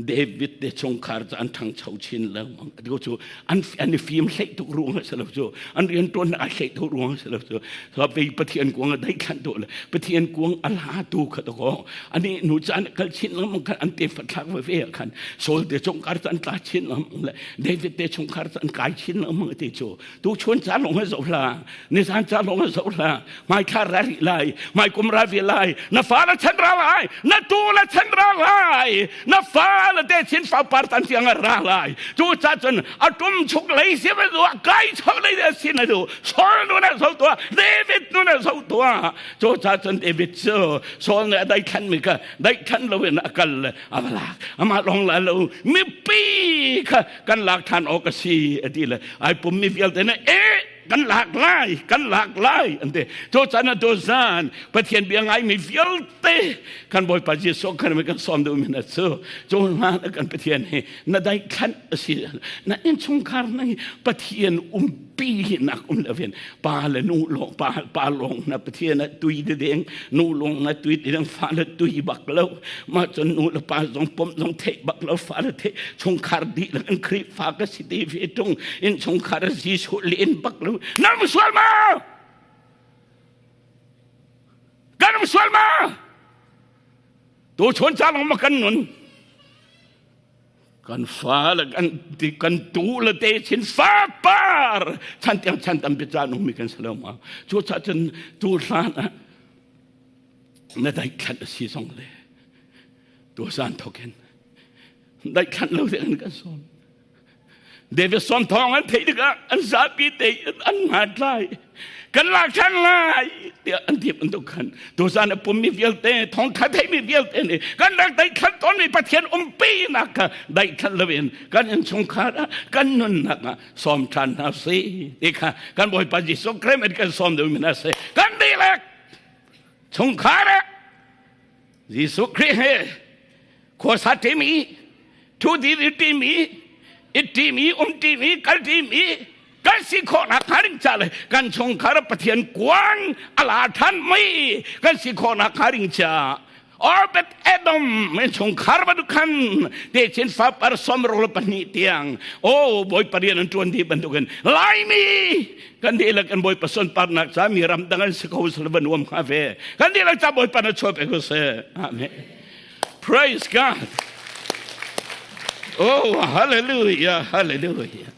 David te chungkhar cu an ṭhangcho chin lengmang. Atu cu an an i fim hleih tuk ruang a si lo cu, an rian ṭuan a hleih tuk ruang a si lo cu. So vei Pathian kuang a daihkhanh tu le Pathian kuang a la tu kha to ko ani nu caan kal chin lengmang khan an tefa thlak veve ah khan Saul te chungkhar cu an tla chin lengmang le David te chungkhar cu an kai chin lengmang ti cu. Tu chun ca lawng a zoh hlah, nizan ca lawng a zoh hlah, hmaithla ra rih lai, hmaikum ra ve lai, na fa le chan ra lai, na tu le chan ra lai, na fa le te chin fa par tan tiang a ra lai. Cu ca cun a tum chuk lei si va du kai chok lei de sin a du Saul nu na zo tua, David nu na zo tua. Cu ca cun David cu Saul nih a daithlan mi kha daithlan lo in a kal le a va lak. Amah lawng la lo, mipi kha kan lak ṭhan awk a si a ti le ai pummi vialte nih e kan lak lai, kan lak lai an ti. Cu caan ah tuzan Pathian bia ngaimi vialte kan Bawipa Jesuh kan kan sawm duhmi na cu cu hna kan Pathian hi na daithlan a si, na innchungkhar na hi Pathian um pi nak um lo in pa le nu lawng, pa pa lawng na Pathian a tui de deng, nu lawng na tui de deng, fa le tui bak lo. Ma cun nu le pa zong pom zong theih bak lo, fa le theih chungkhar dih lang in Khrihfa ka si ti ve tung in chungkhar Jesuh len bak lo. Nam sual ma? Kan sual ma? Tu chun cha long ma kan nun kan fa le kan kan tu le te chin fa par chan tiang chan tampi caan ummi kan si lo ma? Cu cha cun tu hlan ah na daithlan a si zong le tu zan thokin daithlan lo ding kan sawm. David sawm thawng an theih tikah an zapi te an ngan lai, kan lak ṭhan lai tiah an ti bantuk khan tuzan a pummi vialte, thawngṭha theimi vialte nih kan rak daihthlan tawnmi Pathian umpinak kha daihthlan loin kan innchungkhar ah, kan nunnak ah sawm ṭhan hna si ti kha kan Bawipa Jesuh Khrist in kan sawm duhmi hna si. Kan dihlak chungkhar ah Jesuh Khrih he khuasa ṭimi, thu diri ṭimi, it ṭimi, um ṭimi, kal ṭimi kan si khawhnak hnga ding ca le kan chungkhar Pathian kuang a la ṭhan mei kan si khawhnak hnga ding ca Obed Edom in chungkhar bantuk khan te chin fa par 62 tiang o Bawipa rian an ṭuan dih bantukin Laimi kan dihlak kan Bawipa sunparnak ca mi ram dang an si ko sal va nuam hnga ve. Kan dihlak ca Bawipa na chuah pe ko seh. Amen. Praise God. Oh, hallelujah, hallelujah.